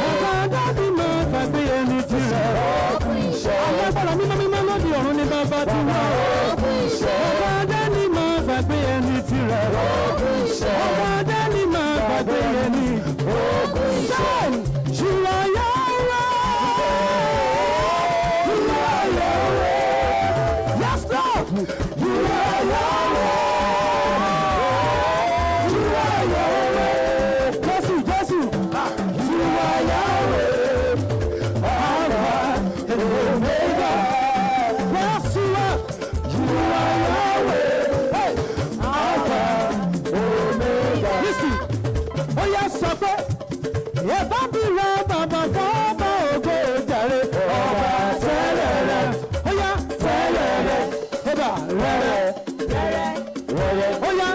Ọba dání máa gbàgbé ẹni tirẹ̀. Alágbára mímọ́ mímọ́ lóde ọ̀run ní bàbá tí wá. Ọba dání máa gbàgbé ẹni tirẹ̀. Ọba dání máa gbàgbé ẹni. Sẹ́ẹ̀ ṣùgbọ́n yàrá. You are Yahweh. Yes, Lord. You are Yahweh. You are Yahweh. Jésù, Jésù. You are Yahweh. Alpha and Omega. Yes, you are. You are Yahweh. Hey. Alpha, Omega. Listen. Ó yá sọ pé ẹ̀bá bí rẹ bàbá fọ́ọ̀bà ògo jàre ọba tẹ́lẹ̀ rẹ̀ ó yá tẹ́lẹ̀ rẹ̀ ẹ̀bà rẹ̀ rẹ̀ ó yá.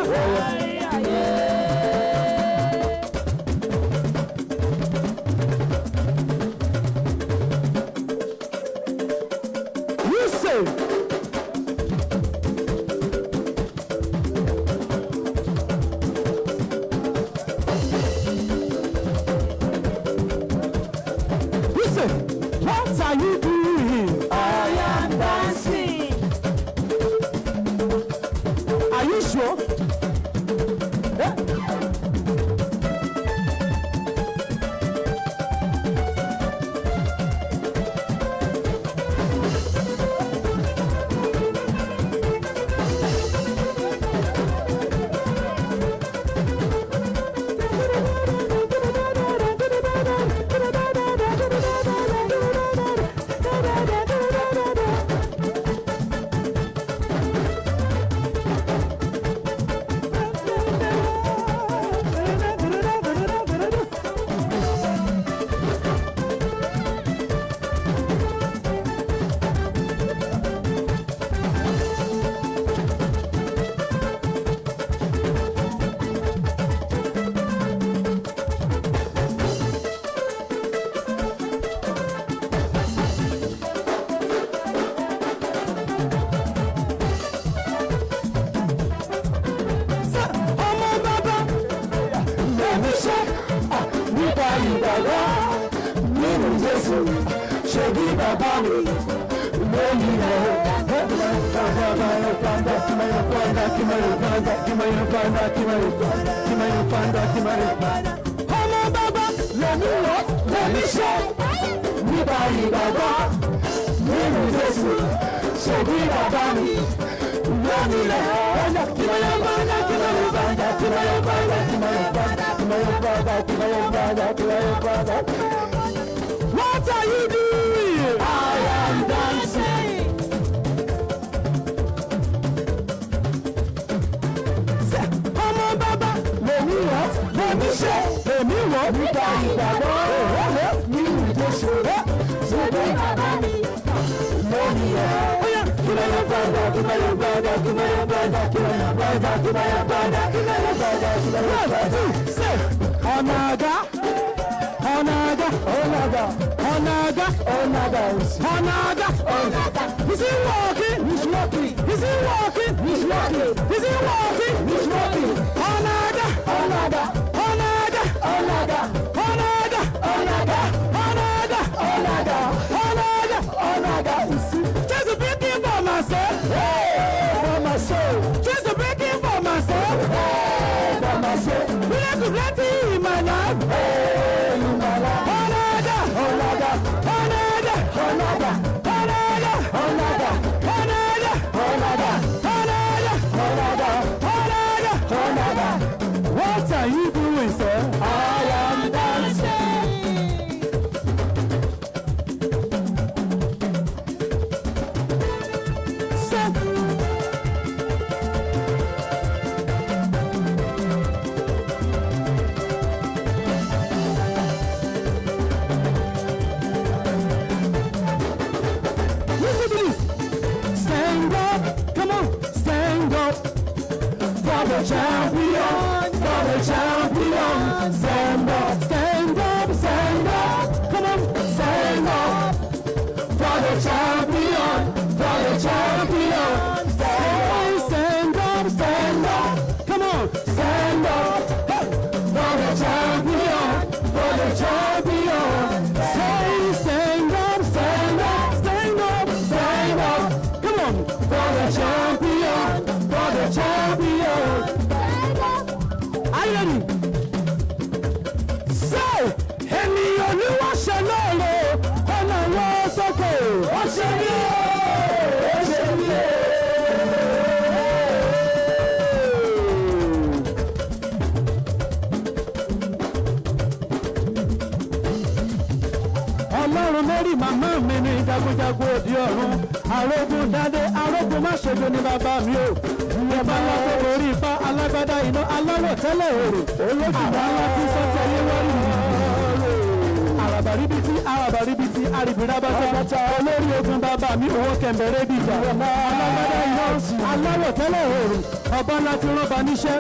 You say. Listen, what are you doing? I am dancing. Are you sure? Eh? Ṣèbí bàbá mi lónìí rẹ̀. Ọmọ bàbá lèmi wọ́ lèmi ṣe nípa ìgbàgbọ́ nínú Jésù. Ṣèbí bàbá mi lónìí rẹ̀. What are you doing? I am dancing. Ọmọ bàbá lèmi wọ́ lèmi ṣe lèmi wọ́ nípa ìgbàgbọ́ nínú Jésù. Ṣèbí bàbá mi lónìí rẹ̀. Onaga, Onaga, Onaga, Onaga, Onaga, Onaga, Onaga. Is he walking? He's walking. Is he walking? He's walking. Is he walking? He's walking. Onaga, Onaga, Onaga, Onaga, Onaga, Onaga, Onaga, Onaga, Onaga, Onaga. Just breaking for myself. Hey, for myself. Just breaking for myself. Hey, for myself. Miracle plenty in my life. Hey, in my life. Onaga, Onaga, Onaga, Onaga, Onaga, Onaga, Onaga, Onaga, Onaga, Onaga, Onaga, Onaga. What are you doing, sir? I am dancing. Sir. Listen to this. Stand up, come on, stand up for the champion, for the champion. Stand up, stand up, stand up, come on, stand up for the champion, for the champion. Stand up, stand up, come on, stand up hey, for the champion, for the champion. Say, stand up, stand up, stand up, stand up, come on, for the champion, for the champion. Are you ready? Say, èmi Olúwa ṣe lóore, ọ̀nà wọn sókè. Ó ṣe mí o, ó ṣe mí o. Ọlọ́run Mary màmá mi ni jagunjagun òde ọ̀run arógun dádé arógun má ṣojo ní bàbá mi o ìjọba ńlá tó borí ipá alágbádá iná aláwọ̀ tẹ́lẹ̀ òrò olójúmọ́ ńlá tí sọ́tì ayé wárí àràbàríbitì àràbàríbitì àrìbìrábàtà olórí ogun bàbá mi òwò kẹ̀mbẹ̀rẹ̀ bìjà alágbádá iná aláwọ̀ tẹ́lẹ̀ òrò ọba ńlá tí rán ba níṣẹ́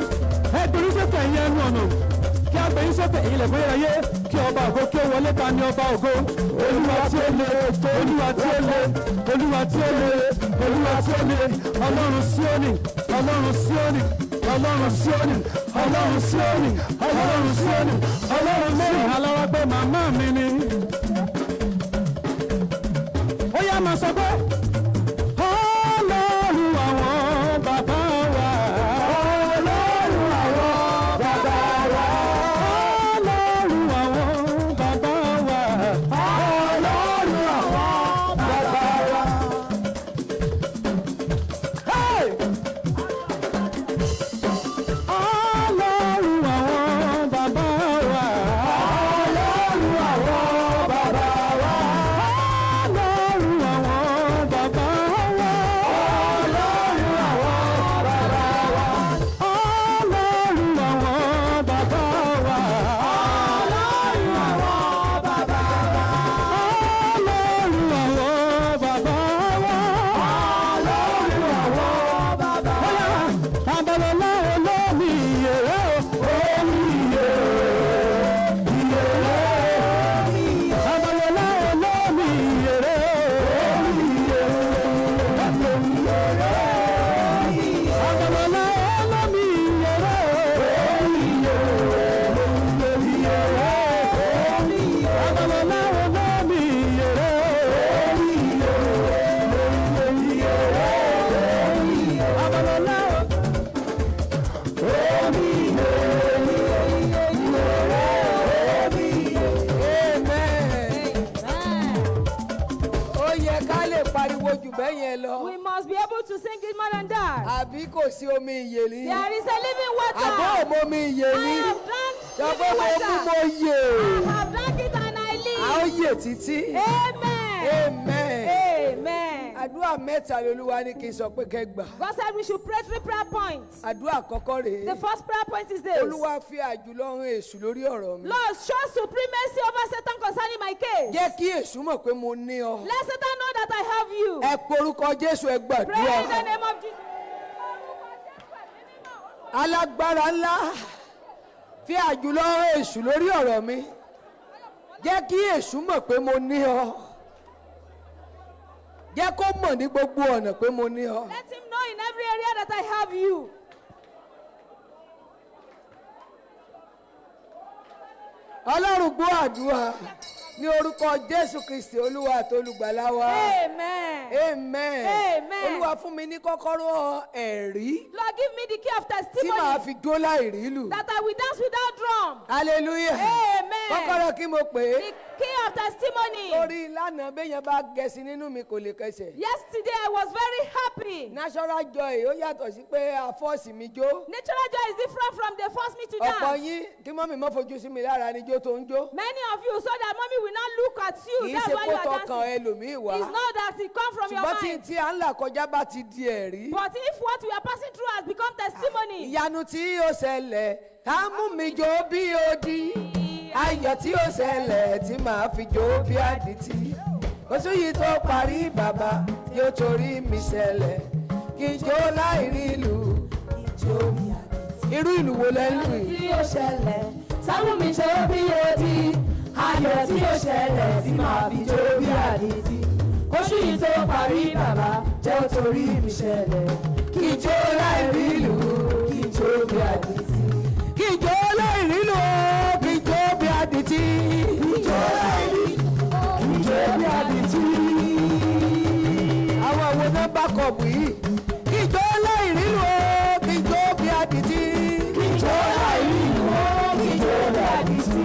ẹgbẹ̀rún sókè ẹ̀yìn ẹnu ọ̀nà kí a gbẹ̀yìn sókè ilẹ̀kùn ayé kí ọba ògo kí ó wọlé ta ni ọba ògo olúwa tí ó le olúwa tí ó le olúwa tí ó le olúwa tí ó le ọlọ́run síónì ọlọ́run síónì ọlọ́run síónì ọlọ́run síónì ọlọ́run síónì ọlọ́run mẹ́rin alára pé màmá mi ni. Ó yá máa sọ pé ọlọ́run àwọn bàbá wa. Ọlọ́run àwọn bàbá wa. Ọlọ́run àwọn bàbá wa. Ọlọ́run àwọn bàbá wa. Hey! Ọlọ́run àwọn bàbá wa. Ọlọ́run àwọn bàbá wa. Ọlọ́run àwọn jù bẹ́ẹ̀ yẹn lọ. We must be able to sing it more than that. Àbí kò sí omi ìyè ní. There is a living water. Àbọ̀ òmomi ìyè I ní. have drunk Sọ pé living mo mú water. mo yè. I have drunk it and I A live. ó yè títí. Amen. Amen. Amen. Àdúrà mẹ́ta lolúwa ní kí n sọ pé kẹ́ gbà. God said we should pray three prayer points. Àdúrà àkọ́kọ́ rèé. The first prayer point is this. Olúwa fi àjùlọ hàn èṣù lórí ọ̀rọ̀ mi. Lord, show supremacy over Satan concerning my case. Jẹ́ kí èṣù mọ̀ pé mo ní ọ. Let Satan know that I have you. Ẹ porúkọ Jésù ẹ Pray in the gbàdúrà. name of Jesus. Alágbára ńlá fi àjùlọ hàn èṣù lórí ọ̀rọ̀ mi. Jẹ́ kí èṣù mọ̀ pé mo ní ọ. Jẹ́ kó mọ̀ ní gbogbo ọ̀nà pé mo ní ọ. Let him know in every area that I have you. Ọlọ́run gbọ́ àdúrà ní orúkọ Jésù Kristi Olúwa àti olùgbàlà wa. Amen. Amen. Amen. Olúwa fún mi ní kọ́kọ́rọ́ ẹ̀rí Lord, give me the key of tí màá testimony fi jó láì rí lù. that I will dance without drum. Hallelujah. Amen. Kọ́kọ́rọ́ kí mo pè é. The key of testimony. Torí lánàá béèyàn bá gẹ̀ẹ́sì nínú mi kò lè kẹsẹ̀. Yesterday I was very happy. Natural joy ó yàtọ̀ sí pé àfọ́ọ̀sì mi jó. Natural joy is different from they force me to Ọ̀pọ̀ dance. yín kí mọ́mì má fojú sí mi lára ni jó tó ń jó. Many of you so that mommy will not look at you. Kì í That's ṣe why kó you are tọkàn dancing. ẹlòmíì wá. It's not that it come from your Ṣùgbọ́n tí mind. tí à ń là kọjá bá ti di ẹ̀rí. But if what we are passing through has become testimony, Ìyanu tí ó ṣẹlẹ̀ tá mú mi jó bí odi. Ayọ̀ tí ó ṣẹlẹ̀ tí màá fi jó bí àdìtì. Oṣù yìí tó parí bàbá yóò torí mi ṣẹlẹ̀. Kí n jó láì rí ìlú. Irú ìlú wo lẹ́ ń lù yìí? Tí ó ṣẹlẹ̀, sámú mi jó bí odi. Ayọ̀ tí ó ṣẹlẹ̀ tí màá fi jó bí àdìtì. Oṣù yìí tó parí bàbá jẹ́ ó torí mi ṣẹlẹ̀. Kí n jó láì rí ìlú. Kí n jó bí àdìtì. Kí n jó láì rí ìlú. Kí n jó bí àdìtì. Kí n jó láì rí kí n jó bí àdìtì. Àwọn àwọn nọ́mbà kọ̀ọ̀bù yìí. Kí n jó láì rí ìlú. Kí n jó bí àdìtì. Kí n jó láì rí ìlú. Kí n jó bí àdìtì.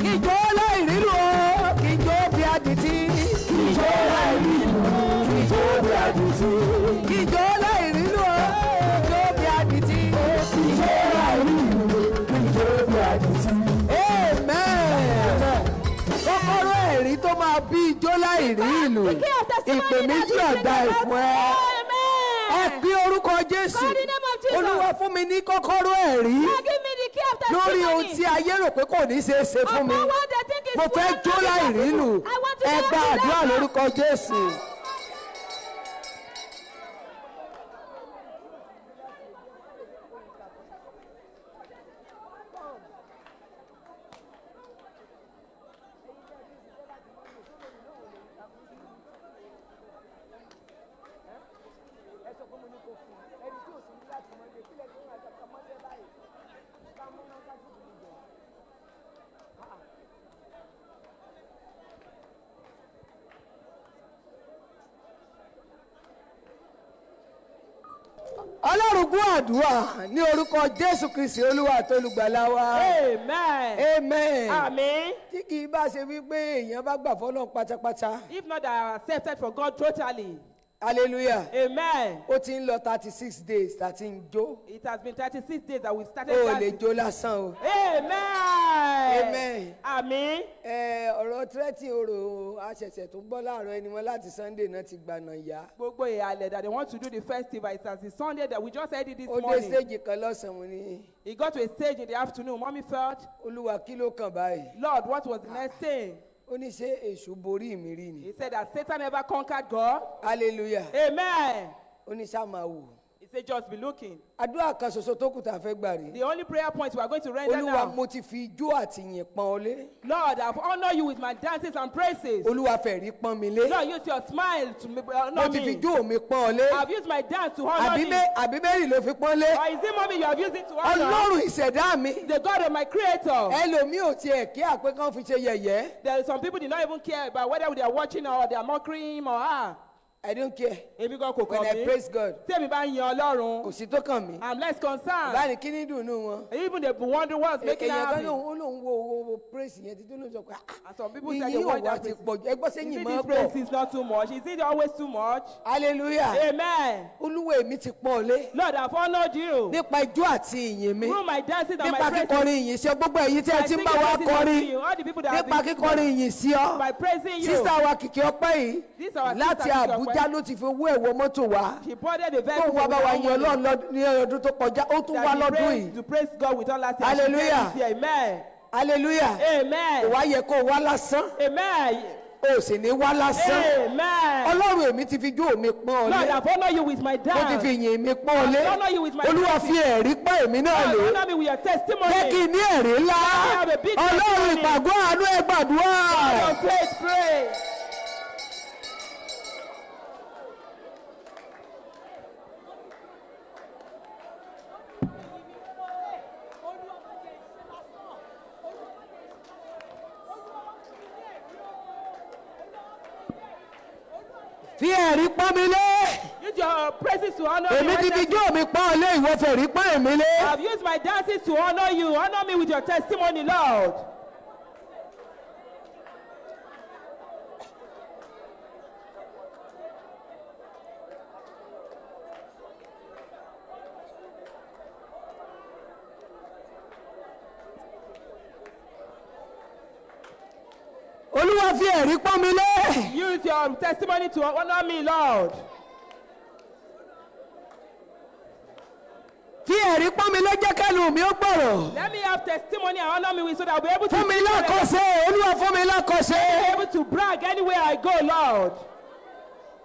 Kí n jó láì rí ìlú. Kí n jó bí àdìtì. Kí n jó láì rí ìlú. Kí n jó bí àdìtì. Kí n jó láì rí ìlú. Kí n jó bí àdìtì. Kí n jó láì rí ìlú. Kí n jó bí àdìtì. Amen. Kọ́kọ́rọ́ ẹ̀rí tó máa bí ijó láì rí ìlú. the key of testimony Ìpè that méjì will ọ̀dà bring ẹ̀fún about. ẹ. Ẹ Amen. pín orúkọ Jésù. God, in the name of Jesus. Olúwa fún mi ní kọ́kọ́rọ́ ẹ̀rí Lord, give me the key of lórí ohun testimony. tí ayé rò pé kò ní ṣeé ṣe fún mi. Upon what they think is Mo fẹ́ well, jó láì rí ìlú. I want to Ẹ dance gba without àdúrà drum. lórúkọ Jésù. Ọlọ́run gbọ́ àdúrà ní orúkọ Jésù Kristi Olúwa àti olùgbàlà wa. Amen. Amen. Amen. Tí kì í bá ṣe wípé èèyàn bá gbà fọ́lọ́run pátápátá. If not, I are accepted for God totally. Hallelujah. Amen. Ó ti ń lọ 36 days tá a ti ń jó. It has been 36 days that we started. O ò lè dancing. jó lásán o. Amen. Amen. Amen. Ẹ ọ̀rọ̀ tírẹ́tì orò àṣẹ̀ṣẹ̀ tó gbọ́ láàárọ̀ ẹni wọn láti Sunday náà ti gbànà yá. Gbogbo ìhàlẹ̀ that they want to do the festival, it's as the Sunday that we just heard it this Ó dé morning. stage kan lọ́sàn-án mo ní He got to a stage in the afternoon. Mommy felt, Olúwa kí ló kàn báyìí? Lord, what was the next thing? Ó ní ṣé èṣù borí mi rí ni? He said that Satan never conquered God. Hallelujah. Amen. Ó ní ṣá máa wò. He said, just be looking. Àdúrà kan ṣoṣo tó kù tá a fẹ́ gbà rí. The only prayer point we are going to render Olúwa now. mo ti fi ijó àti ìyìn pọ́n ọ lé. Lord, I've honored you with my dances and praises. Olúwa fẹ̀rí pọ́n mi lé. Lord, use your smile to honor Mo ti fi me. ijó mi pọ́n ọ lé. I've used my dance to honor Àbí me. Àbí Mary ló fi pọ́n lé. Or is it mommy you have used it to honor? Ọlọ́run ìṣẹ̀dá mi. The God of my creator. Ẹlòmíì ò tiẹ̀ kí àpé kan fi ṣe yẹ̀yẹ́. There are some people did not even care about whether they are watching or they are mocking him or her. I don't care. Èmi gan kò When kàn I mí. praise God, Tí èmi bá ń yan Ọlọ́run, kò sí tó kàn mí. I'm less concerned. Báyìí kí ni dùnú wọn? Even they be wondering what's making her Èèyàn kan happy. lòun ó lòun wo praise yẹn títí ló ń sọ pé ah And some people say they ìyìn want òwò that ti praise. pọ̀ jù. Ẹgbọ́n Is sẹ́yìn it máa this pọ̀. praise is not too much? Is it always too much? Hallelujah. Amen. Olúwa èmi ti pọ́n ọ lé. Lord, I've honored you. Nípa ijó àti ìyìn mi. Through my dancing and my Nípa praises. kíkọrin ìyìn sí ọ. Gbogbo ẹ̀yin tí ẹ By ti ń bá singing wa praises unto kọrin. you, all the people that have Nípa been kíkọrin ìyìn sí ọ. by praising you. Sísá wa Kìkì Ọpẹ́ yìí This our sister láti Kìkì Ọpẹ́. Àbújá ló ti fi owó ẹ̀wọ̀ mọ́tò wá. She boarded the Tó vehicle. wá bá with wa her yan own money. Ọlọ́run ní ọdún tó kọjá, ó tún That wá she lọ́dún praised- yìí. To praise God with all last year. She Hallelujah. prayed this year. Amen. Hallelujah. Amen. Kò wá yẹ kó o wá lásán, Amen. o sì ní wá lásán. Amen. Ọlọ́run èmi ti fi jó mi pọ́n ọ Lord, lé. I've honored you with my Mo ti dance. fi yìn mi pọ́n ọ lé. I've honored you with my Olúwa fi ẹ̀rí pọ́n èmi náà Lord, lé. honor me with your testimony. Jẹ́ kí n ní ẹ̀rí ńlá. Let me have a big Ọlọ́run testimony. ìpàgọ́ àánú ẹ gbàdúrà. Lord, of faith, pray. Fi ẹ̀rí pọ́n mi lé. Use your praises to honor me. Èmi ti fi jó mi pọ́n ọ lé, ìwọ fẹ̀rí pọ́n èmi lé. I've used my dances to honor you. Honor me with your testimony, Lord. Olúwa fi ẹ̀rí pọ́n mi lé. Use your testimony to honor me, Lord. Fi ẹ̀rí pọ́n mi lé jẹ́ kẹ́nu mi ó gbọ̀rọ̀. Let me have testimony and honor me with so that I'll be able to Fún mi lákọ̀ọ́sẹ̀, Olúwa fún mi lákọ̀ọ́sẹ̀. be able to brag anywhere I go, Lord.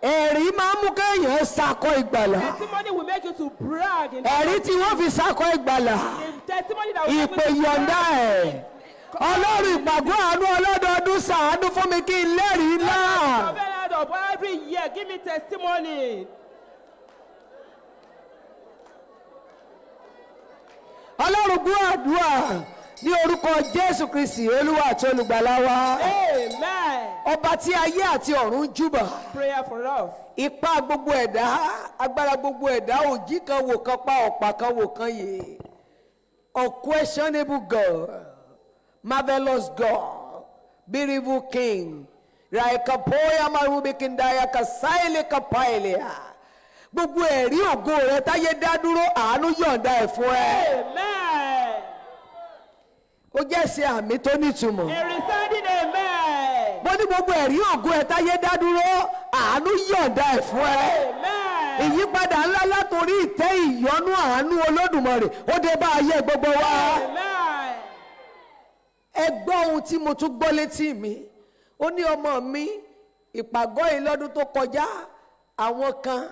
Ẹ̀rí máa ń mú kéèyàn sakọ ìgbàlà. Testimony will make you to brag in Ẹ̀rí tí wọ́n fi sakọ ìgbàlà. the testimony that will make Ìpè you to yọ̀ǹda brag. ẹ̀. Ọlọ́run ìpàgọ́ àánú ọlọ́dọọdún ṣàánú fún mi kí n lẹ́rìí ńlá. Covenant of every year, give me testimony. Ọlọ́run gbọ́ àdúrà ní orúkọ Jésù Kristi Olúwa àti olùgbàlà wa. Amen. Ọba tí ayé àti ọ̀run júbà. Prayer for us. Ipá gbogbo ẹ̀dá, agbára gbogbo ẹ̀dá, òjì kan wò kan pa ọ̀pá kan wò kan yè. Unquestionable God, marvelous God, beautiful King, Raikapoya Marubikindaya Kasaile Kapailia. Gbogbo ẹ̀rí ògo rẹ táyé dá dúró àánú yọ̀ǹda ẹ̀ fún ẹ. Amen. Ó jẹ́ ṣe àmì tó nítumọ̀. A resounding amen. Mo ní gbogbo ẹ̀rí ògo ẹ táyé dá dúró àánú yọ̀ǹda ẹ̀ fún ẹ. Amen. Ìyípadà ńlá látòrí ìtẹ́ ìyọ́nú àánú Olódùmarè ó dé bá ayé gbogbo wa. Amen. Ẹ gbọ́ ohun tí mo tún gbọ́ létí mi. Ó ní ọmọ mi ìpàgọ́ yìí lọ́dún tó kọjá àwọn kan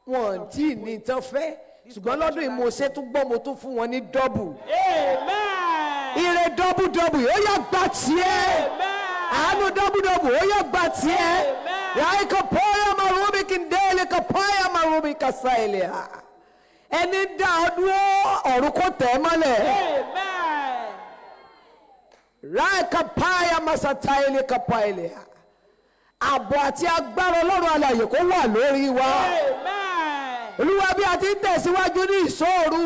wọn ò tí ì ní tán fẹ́ ṣùgbọ́n lọ́dún yìí mo ṣe tún gbọ́ mo tún fún wọn ní dọ́bù. Amen. Ire dọ́bù dọ́bù ó yá gba tiẹ̀. Amen. Àánú dọ́bù dọ́bù ó yá gba tiẹ̀. Amen. Raika poya marumi kindele kapaya marumi kasailia. Ẹni dá ọ dúró ọ̀run kò tẹ̀ ẹ́ mọ́lẹ̀. Amen. Raika paya masataile kapailia. Ààbò àti agbára Ọlọ́run alààyè kó wà lórí wa. Amen. Olúwa bí a ti ń tẹ̀síwájú ní ìṣòro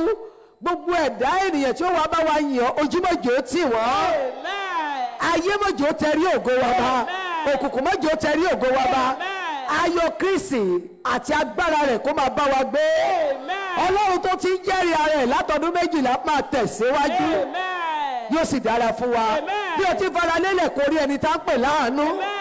gbogbo ẹ̀dá ènìyàn tí ó wá bá wa yìn ọ́ ojúmọ̀jò tì wọ́n. Amen. Ayé mọ̀jò tẹrí ògo wa bá. Amen. Òkùnkùn mọ̀jò tẹrí ògo wa bá. Amen. Ayọ̀ Kristi àti agbára rẹ̀ kó máa bá wa gbé. Amen. Ọlọ́run tó ti ń jẹ́rìí ara ẹ̀ látọdún 12 máa tẹ̀síwájú. Amen. Yóò sì dára fún wa. Amen. Bí o ti fara lélẹ̀ kó rí ẹni tá ń pè láàánú. Amen.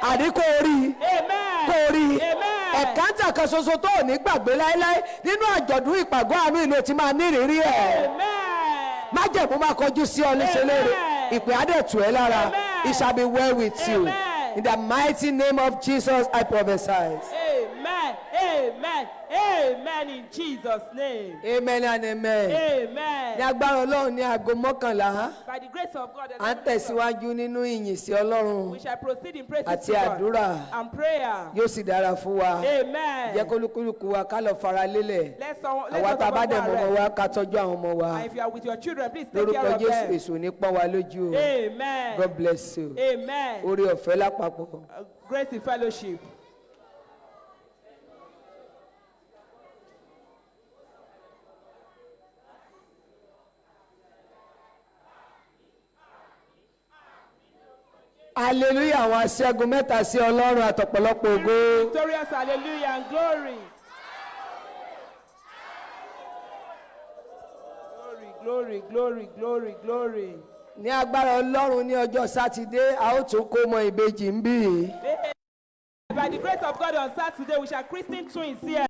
Àní kó rí i Amen. kó rí i. Amen. Ẹ̀kántà kan ṣoṣo tó ò ní gbàgbé láéláé nínú àjọ̀dún ìpàgọ́ àánú ìlú ti máa nírìírí ẹ̀. Amen. Májẹ̀mú máa kọjú sí ọ léṣe léèrè. Amen. Ìpè á dẹ̀ tù ẹ́ lára. Amen. It shall be well with you. Amen. In the mighty name of Jesus, I prophesy. Amen. Amen. Amen. In Jesus' name. Amen and amen. Amen. Ní agbára Ọlọ́run ní aago 11, By the grace of God, à ń tẹ̀síwájú nínú ìyìn sí Ọlọ́run. we shall proceed in praises Àti to God àdúrà. and prayer. Yóò sì dára fún wa. Amen. Jẹ́ kólúkúlùkù wa ká lọ fara lélẹ̀. Let someone, let Àwa us tá a bá all dẹ̀ go mọ́ ọmọ and rest. wa ká tọ́jú àwọn ọmọ wa. And if you are with your children, please take care Lórúkọ of Jésù them. èṣù ní pọ́n wa lójú o. Amen. God bless you. Amen. Oore ọ̀fẹ́ lápapọ̀. Grace in fellowship. Hallelujah àwọn aṣẹ́gun mẹ́ta sí Ọlọ́run àtọ̀pọ̀lọpọ̀ ògo. Victorious hallelujah and glory. Glory, glory, glory, glory, glory. Ní agbára Ọlọ́run, ní ọjọ́ Sátidé, a ó tún kó mọ ìbejì ń bí. By the grace of God, on Saturday, we shall christen twins here.